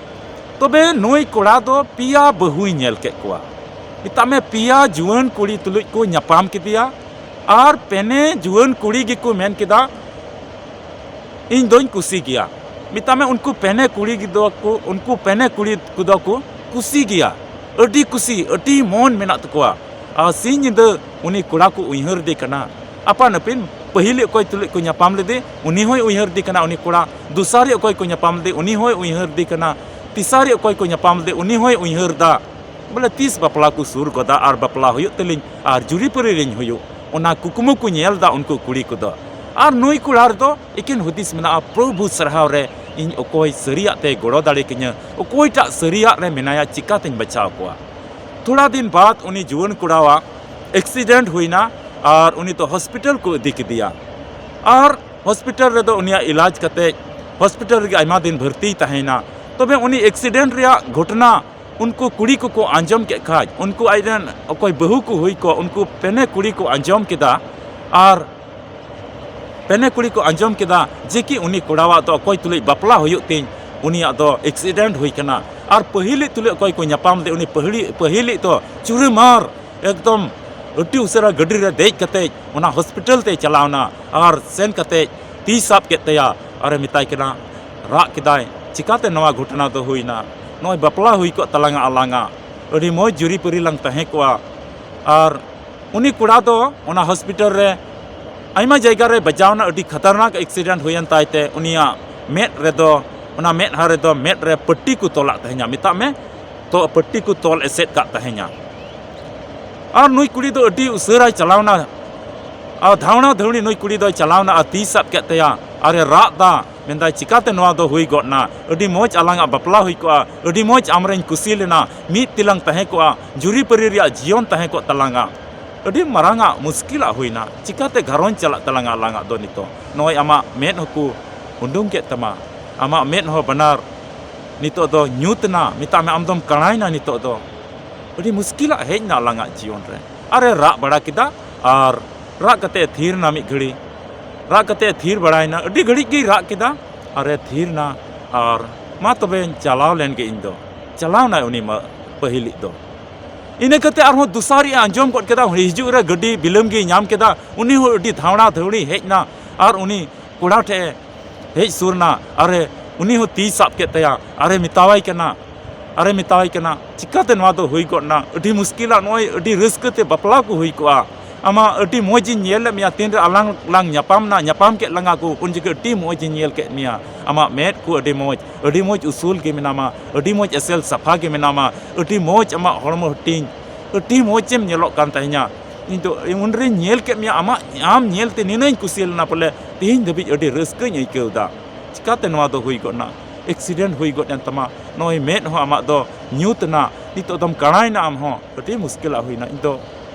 ᱛᱚᱵᱮ ᱱᱩᱭ ᱠᱚᱲᱟ ᱫᱚ ᱯᱮᱭᱟ ᱵᱟᱹᱦᱩᱭ ᱧᱮᱞ ᱠᱮᱫ ᱠᱚᱣᱟ᱾ ᱢᱮᱛᱟᱜ ᱢᱮ, ᱯᱮᱭᱟ ᱡᱩᱣᱟᱹᱱ ᱠᱩᱲᱤ ᱛᱩᱞᱩᱡ ᱠᱚ ᱧᱟᱯᱟᱢ ᱠᱮᱫᱮᱭᱟ, ᱟᱨ ᱯᱮᱱᱮ ᱡᱩᱣᱟᱹᱱ ᱠᱩᱲᱤ ᱜᱮᱠᱚ ᱢᱮᱱ ᱠᱮᱫᱟ, "ᱤᱧ ᱫᱚᱧ ᱠᱩᱥᱤ ᱜᱮᱭᱟ᱾" ᱢᱮᱛᱟᱜ ᱢᱮ, ᱩᱱᱠᱩ ᱯᱮᱱᱮ ᱠᱩᱲᱤ ᱜᱤᱫᱽᱨᱟᱹ ᱠᱚ, ᱩᱱᱠᱩ ᱯᱮᱱᱮ ᱠᱩᱲᱤ ᱠᱚᱫᱚ ᱠᱚ ᱠᱩᱥᱤ ᱜᱮᱭᱟ, ᱟᱹᱰᱤ ᱠᱩᱥᱤ, ᱟᱹᱰᱤ ᱢᱚᱱ ᱢᱮᱱᱟᱜ ᱛᱟᱠᱚᱣᱟ᱾ ᱟᱨ ᱥᱤᱧ ᱧᱤᱫᱟᱹ ᱩᱱᱤ ᱠᱚᱲᱟ ᱠᱚ ᱩᱭᱦᱟᱹᱨ ᱫᱮ ᱠᱟᱱᱟ᱾ ᱟᱯᱟᱱ ᱟᱹᱯᱤᱱ, ᱯᱟᱹᱦᱤᱞ ᱚᱠᱚᱭ ᱛᱩᱞᱩᱡ ᱠᱚ ᱧᱟᱯᱟᱢ ᱞᱮᱫᱮ, ᱩᱱᱤ ᱦᱚᱸᱭ ᱩᱭᱦᱟᱹᱨ ᱫᱮ ᱠᱟᱱᱟ ᱩᱱᱤ ᱠᱚᱲᱟ, ᱫᱚᱥᱟᱨᱤ ᱚᱠᱚᱭ ᱠᱚ ᱧᱟᱯᱟᱢ ᱞᱮᱫᱮ, ᱩᱱᱤ ᱦᱚᱸᱭ ᱩᱭᱦᱟᱹᱨ ᱫᱮ ᱠᱟᱱᱟ, ᱛᱮᱥᱟᱨᱤ ᱚᱠᱚᱭ ᱠᱚ ᱧᱟᱯᱟᱢ ᱞᱮᱫᱮ, ᱩᱱᱤ ᱦᱚᱸᱭ ᱩᱭᱦᱟᱹᱨ ᱫᱟ᱾ ᱵᱚᱞᱮ, ᱛᱤᱥ ᱵᱟᱯᱞᱟ ᱠᱚ ᱥᱩᱨ ᱜᱚᱫᱟ ᱟᱨ ᱵᱟᱯᱞᱟ ᱦᱩᱭᱩᱜ ᱛᱟᱹᱞᱤᱧ ᱟᱨ ᱡᱩᱨᱤᱯᱟᱹᱨᱤ ᱨᱤᱧ ᱦᱩᱭᱩᱜ, ᱚᱱᱟ ᱠᱩᱠᱢᱩ ᱠᱚ ᱧᱮᱞ ᱫᱟ ᱩᱱᱠᱩ ᱠᱩᱲᱤ ᱠᱚᱫᱚ᱾ ᱟᱨ ᱱᱩᱭ ᱠᱚᱲᱟ ᱨᱮᱫᱚ ᱮᱠᱮᱱ ᱦᱩᱫᱤᱥ ᱢᱮᱱᱟᱜᱼᱟ, ᱯᱨᱚᱵᱷᱩ ᱥᱟᱨᱦᱟᱣ ᱨᱮ ᱤᱧ ᱚᱠᱚᱭ ᱥᱟᱹᱨᱤᱭᱟᱜ ᱛᱮ ᱜᱚᱲᱚ ᱫᱟᱲᱮ ᱠᱟᱹᱧᱟ, ᱚᱠᱚᱭᱴᱟᱜ ᱥᱟᱹᱨᱤᱭᱟᱜ ᱨᱮ ᱢᱮᱱᱟᱭᱟ, ᱪᱤᱠᱟᱛᱮᱧ ᱵᱟᱪᱷᱟᱣ ᱠᱚᱣᱟ? ᱛᱷᱚᱲᱟ ᱫᱤᱱ ᱵᱟᱫ ᱩᱱᱤ ᱡᱩᱣᱟᱹᱱ ᱠᱚᱲᱟᱣᱟᱜ ᱮᱠᱥᱤᱰᱮᱱᱴ ᱦᱩᱭᱱᱟ ᱟᱨ ᱩᱱᱤ ᱫᱚ ᱦᱚᱥᱯᱤᱴᱟᱞ ᱠᱚ ᱤᱫᱤ ᱠᱮᱫᱮᱭᱟ᱾ ᱟᱨ ᱦᱚᱥᱯᱤᱴᱟᱞ ᱨᱮᱫᱚ ᱩᱱᱤᱭᱟᱜ ᱤᱞᱟᱡᱽ ᱠᱟᱛᱮ ᱦᱚᱥᱯᱤᱴᱟᱞ ᱨᱮᱜᱮ ᱟᱭᱢᱟ ᱫᱤᱱ ᱵᱷᱚᱨᱛᱤᱭ ᱛᱟᱦᱮᱸᱭᱮᱱᱟ᱾ ᱛᱚᱵᱮ ᱩᱱᱤ ᱮᱠᱥᱤᱰᱮᱱᱴ ᱨᱮᱭᱟᱜ ᱜᱷᱚᱴᱚᱱᱟ ᱩᱱᱠᱩ ᱠᱩᱲᱤ ᱠᱚᱠᱚ ᱟᱸᱡᱚᱢ ᱠᱮᱫ ᱠᱷᱟᱡ, ᱩᱱᱠᱩ ᱟᱡᱨᱮᱱ ᱚᱠᱚᱭ ᱵᱟᱹᱦᱩ ᱠᱚ ᱦᱩᱭ ᱠᱚᱜ, ᱩᱱᱠᱩ ᱯᱮᱱᱮ ᱠᱩᱲᱤ ᱠᱚ ᱟᱸᱡᱚᱢ ᱠᱮᱫᱟ᱾ ᱟᱨ ᱯᱮᱱᱮ ᱠᱩᱲᱤ ᱠᱚ ᱟᱸᱡᱚᱢ ᱠᱮᱫᱟ ᱡᱮ ᱠᱤ ᱩᱱᱤ ᱠᱚᱲᱟᱣᱟᱜ ᱫᱚ ᱚᱠᱚᱭ ᱛᱩᱞᱩᱡ ᱵᱟᱯᱞᱟ ᱦᱩᱭᱩᱜ ᱛᱤᱧ, ᱩᱱᱤᱭᱟᱜ ᱫᱚ ᱮᱠᱥᱤᱰᱮᱱᱴ ᱦᱩᱭ ᱠᱟᱱᱟ᱾ ᱟᱨ ᱯᱟᱹᱦᱤᱞᱤᱡ ᱛᱩᱞᱩᱡ ᱚᱠᱚᱭ ᱠᱚ ᱧᱟᱯᱟᱢ ᱞᱮᱫᱮ, ᱩᱱᱤ ᱯᱟᱹᱦᱤᱞᱤ-, ᱯᱟᱹᱦᱤᱞᱤᱡ ᱫᱚ ᱪᱩᱨᱤᱢᱟᱨ ᱮᱠᱫᱚᱢ ᱟᱹᱰᱤ ᱩᱥᱟᱹᱨᱟ ᱜᱟᱹᱰᱤ ᱨᱮ ᱫᱮᱡ ᱠᱟᱛᱮᱡ ᱚᱱᱟ ᱦᱚᱥᱯᱤᱴᱟᱞ ᱛᱮᱭ ᱪᱟᱞᱟᱣᱱᱟ᱾ ᱟᱨ ᱥᱮᱱ ᱠᱟᱛᱮᱡ ᱛᱤ ᱥᱟᱵ ᱠᱮᱫ ᱛᱟᱭᱟ ᱟᱨᱮ ᱢᱮᱛᱟᱭ ᱠᱟᱱᱟ, ᱨᱟᱜ ᱠᱮᱫᱟᱭ, "ᱪᱤᱠᱟᱛᱮ ᱱᱚᱣᱟ ᱜᱷᱚᱴᱚᱱᱟ ᱫᱚ ᱦᱩᱭᱱᱟ? ᱱᱚᱜᱼᱚᱭ ᱵᱟᱯᱞᱟ ᱦᱩᱭ ᱠᱚᱜ ᱛᱟᱞᱟᱝᱟ ᱟᱞᱟᱝᱟᱜ, ᱟᱹᱰᱤ ᱢᱚᱡᱽ ᱡᱩᱨᱤᱯᱟᱹᱨᱤ ᱞᱟᱝ ᱛᱟᱦᱮᱸ ᱠᱚᱜᱼᱟ᱾" ᱟᱨ ᱩᱱᱤ ᱠᱚᱲᱟ ᱫᱚ ᱚᱱᱟ ᱦᱚᱥᱯᱤᱴᱟᱞ ᱨᱮ ᱟᱭᱢᱟ ᱡᱟᱭᱜᱟ ᱨᱮ ᱵᱟᱡᱟᱣᱱᱟ, ᱟᱹᱰᱤ ᱠᱷᱟᱛᱟᱨᱱᱟᱠ ᱮᱠᱥᱤᱰᱮᱱᱴ ᱦᱩᱭᱮᱱ ᱛᱟᱭ ᱛᱮ ᱩᱱᱤᱭᱟᱜ ᱢᱮᱫ ᱨᱮᱫᱚ, ᱚᱱᱟ ᱢᱮᱫᱦᱟ ᱨᱮᱫᱚ ᱢᱮᱫ ᱨᱮ ᱯᱟᱹᱴᱤ ᱠᱚ ᱛᱚᱞᱟᱜ ᱛᱟᱦᱮᱸᱧᱟ, ᱢᱮᱛᱟᱜ ᱢᱮ, ᱛᱚ ᱯᱟᱹᱴᱤ ᱠᱚ ᱛᱚᱞ ᱮᱥᱮᱫ ᱠᱟᱜ ᱛᱟᱦᱮᱸᱧᱟ᱾ ᱟᱨ ᱱᱩᱭ ᱠᱩᱲᱤ ᱫᱚ ᱟᱹᱰᱤ ᱩᱥᱟᱹᱨᱟᱭ ᱪᱟᱞᱟᱣᱱᱟ, ᱟᱨ ᱫᱷᱟᱣᱬᱟ ᱫᱷᱟᱹᱣᱲᱤ ᱱᱩᱭ ᱠᱩᱲᱤ ᱫᱚᱭ ᱪᱟᱞᱟᱣᱱᱟ ᱟᱨ ᱛᱤ ᱥᱟᱵ ᱠᱮᱫ ᱛᱟᱭᱟ ᱟᱨᱮ ᱨᱟᱜ ᱫᱟ, ᱢᱮᱱᱫᱟᱭ, "ᱪᱤᱠᱟᱛᱮ ᱱᱚᱣᱟ ᱫᱚ ᱦᱩᱭ ᱜᱚᱫ ᱱᱟ? ᱟᱹᱰᱤ ᱢᱚᱡᱽ ᱟᱞᱟᱝᱟᱜ ᱵᱟᱯᱞᱟ ᱦᱩᱭ ᱠᱚᱜᱼᱟ, ᱟᱹᱰᱤ ᱢᱚᱡᱽ ᱟᱢᱨᱮᱧ ᱠᱩᱥᱤ ᱞᱮᱱᱟ, ᱢᱤᱫ ᱛᱮᱞᱟᱝ ᱛᱟᱦᱮᱸ ᱠᱚᱜᱼᱟ, ᱡᱩᱨᱤᱯᱟᱹᱨᱤ ᱨᱮᱭᱟᱜ ᱡᱤᱭᱚᱱ ᱛᱟᱦᱮᱸ ᱠᱚᱜ ᱛᱟᱞᱟᱝᱟ, ᱟᱹᱰᱤ ᱢᱟᱨᱟᱝᱟᱜ ᱢᱩᱥᱠᱤᱞᱟᱜ ᱦᱩᱭᱱᱟ, ᱪᱤᱠᱟᱛᱮ ᱜᱷᱟᱨᱚᱸᱡᱽ ᱪᱟᱞᱟᱜ ᱛᱟᱞᱟᱝᱟ ᱟᱞᱟᱝᱟᱜ ᱫᱚ ᱱᱤᱛᱚᱜ? ᱱᱚᱜᱼᱚᱭ ᱟᱢᱟᱜ ᱢᱮᱫ ᱦᱚᱸᱠᱚ ᱩᱰᱩᱝ ᱠᱮᱫ ᱛᱟᱢᱟ, ᱟᱢᱟᱜ ᱢᱮᱫ ᱦᱚᱸ ᱵᱟᱱᱟᱨ ᱱᱤᱛᱚᱜ ᱫᱚ ᱧᱩᱛ ᱮᱱᱟ, ᱢᱮᱛᱟᱜ ᱢᱮ ᱟᱢ ᱫᱚᱢ ᱠᱟᱬᱟᱭᱱᱟ ᱱᱤᱛᱚᱜ ᱫᱚ, ᱟᱹᱰᱤ ᱢᱩᱥᱠᱤᱞᱟᱜ ᱦᱮᱡ ᱮᱱᱟ ᱟᱞᱟᱝᱟᱜ ᱡᱤᱭᱚᱱ ᱨᱮ᱾" ᱟᱨᱮ ᱨᱟᱜ ᱵᱟᱲᱟ ᱠᱮᱫᱟ ᱟᱨ ᱨᱟᱜ ᱠᱟᱛᱮ ᱮ ᱛᱷᱤᱨ ᱮᱱᱟ᱾ ᱢᱤᱫ ᱜᱷᱟᱹᱲᱤ ᱨᱟᱜ ᱠᱟᱛᱮ ᱮ ᱛᱷᱤᱨ ᱵᱟᱲᱟᱭᱮᱱᱟ, ᱟᱹᱰᱤ ᱜᱷᱟᱹᱲᱤᱡ ᱜᱮᱭ ᱨᱟᱜ ᱠᱮᱫᱟ ᱟᱨᱮ ᱛᱷᱤᱨ ᱮᱱᱟ᱾ ᱟᱨ ᱢᱟ ᱛᱚᱵᱮᱧ ᱪᱟᱞᱟᱣ ᱞᱮᱱ ᱜᱮ ᱤᱧ ᱫᱚ, ᱪᱟᱞᱟᱣ ᱮᱱᱟᱭ ᱩᱱᱤ ᱢᱟ ᱯᱟᱹᱦᱤᱞᱤᱡ ᱫᱚ᱾ ᱤᱱᱟᱹ ᱠᱟᱛᱮ ᱟᱨᱦᱚᱸ ᱫᱚᱥᱟᱨᱤᱡ ᱮ ᱟᱸᱡᱚᱢ ᱜᱚᱫ ᱠᱮᱫᱟ, ᱦᱤᱡᱩᱜ ᱨᱮ ᱜᱟᱹᱰᱤ ᱵᱤᱞᱚᱢ ᱜᱮᱭ ᱧᱟᱢ ᱠᱮᱫᱟ᱾ ᱩᱱᱤ ᱦᱚᱸ ᱟᱹᱰᱤ ᱫᱷᱟᱣᱲᱟ ᱫᱷᱟᱹᱣᱲᱤ ᱦᱮᱡ ᱮᱱᱟ ᱟᱨ ᱩᱱᱤ ᱠᱚᱲᱟ ᱴᱷᱮᱡ ᱮ ᱦᱮᱡ ᱥᱩᱨ ᱮᱱᱟ ᱟᱨᱮ, ᱩᱱᱤ ᱦᱚᱸ ᱛᱤᱭ ᱥᱟᱵ ᱠᱮᱫ ᱛᱟᱭᱟ ᱟᱨᱮ ᱢᱮᱛᱟᱣᱟᱭ ᱠᱟᱱᱟ, ᱟᱨᱮ ᱢᱮᱛᱟᱣᱟᱭ ᱠᱟᱱᱟ, ᱪᱤᱠᱟᱹᱛᱮ ᱱᱚᱣᱟ ᱫᱚ ᱦᱩᱭ ᱜᱚᱫ ᱮᱱᱟ? ᱟᱹᱰᱤ ᱢᱩᱥᱠᱤᱞᱟᱜ, ᱱᱚᱜᱼᱚᱭ ᱟᱹᱰᱤ ᱨᱟᱹᱥᱠᱟᱹ ᱛᱮ ᱵᱟᱯᱞᱟ ᱠᱚ ᱦᱩᱭ ᱠᱚᱜᱼᱟ᱾ ᱟᱢᱟᱜ ᱟᱹᱰᱤ ᱢᱚᱡᱽ ᱤᱧ ᱧᱮᱞ ᱞᱮᱫ ᱢᱮᱭᱟ, ᱛᱤᱱᱨᱮ ᱟᱞᱟᱝ ᱞᱟᱝ ᱧᱟᱯᱟᱢ ᱱᱟ, ᱧᱟᱯᱟᱢ ᱠᱮᱫ ᱞᱟᱝᱟ ᱠᱚ, ᱩᱱ ᱡᱚᱠᱷᱮᱡ ᱟᱹᱰᱤ ᱢᱚᱡᱽ ᱤᱧ ᱧᱮᱞ ᱠᱮᱫ ᱢᱮᱭᱟ᱾ ᱟᱢᱟᱜ ᱢᱮᱫ ᱠᱚ ᱟᱹᱰᱤ ᱢᱚᱡᱽ, ᱟᱹᱰᱤ ᱢᱚᱡᱽ ᱩᱥᱩᱞ ᱜᱮ ᱢᱮᱱᱟᱢᱟ, ᱟᱹᱰᱤ ᱢᱚᱡᱽ ᱮᱥᱮᱞ ᱥᱟᱯᱷᱟ ᱜᱮ ᱢᱮᱱᱟᱢᱟ, ᱟᱹᱰᱤ ᱢᱚᱡᱽ ᱟᱢᱟᱜ ᱦᱚᱲᱢᱚ ᱦᱟᱹᱴᱤᱧ, ᱟᱹᱰᱤ ᱢᱚᱡᱽ ᱮᱢ ᱧᱮᱞᱚᱜ ᱠᱟᱱ ᱛᱟᱦᱮᱸᱧᱟ᱾ ᱤᱧ ᱫᱚ ᱩᱱᱨᱮᱧ ᱧᱮᱞ ᱠᱮᱫ ᱢᱮᱭᱟ, ᱟᱢᱟᱜ, ᱟᱢ ᱧᱮᱞᱛᱮ ᱱᱤᱱᱟᱹᱧ ᱠᱩᱥᱤ ᱞᱮᱱᱟ, ᱵᱚᱞᱮ ᱛᱮᱦᱮᱧ ᱫᱷᱟᱹᱵᱤᱡ ᱟᱹᱰᱤ ᱨᱟᱹᱥᱠᱟᱹᱧ ᱟᱹᱭᱠᱟᱹᱣ ᱮᱫᱟ᱾ ᱪᱤᱠᱟᱛᱮ ᱱᱚᱣᱟ ᱫᱚ ᱦᱩᱭ ᱜᱚᱫ ᱮᱱᱟ? ᱮᱠᱥᱤᱰᱮᱱᱴ ᱦᱩᱭ ᱜᱚᱫ ᱮᱱ ᱛᱟᱢᱟ, ᱱᱚᱜᱼᱚᱭ ᱢᱮᱫ ᱦᱚᱸ ᱟᱢᱟᱜ ᱫᱚ ᱧᱩᱛ ᱮᱱᱟ, ᱱᱤᱛᱚᱜ ᱫᱚᱢ ᱠᱟᱬᱟᱭᱮᱱᱟ ᱟᱢ ᱦᱚᱸ, ᱟᱹᱰᱤ ᱢᱩᱥᱠᱤᱞᱟᱜ ᱦᱩᱭᱱᱟ᱾ ᱤᱧ ᱫᱚ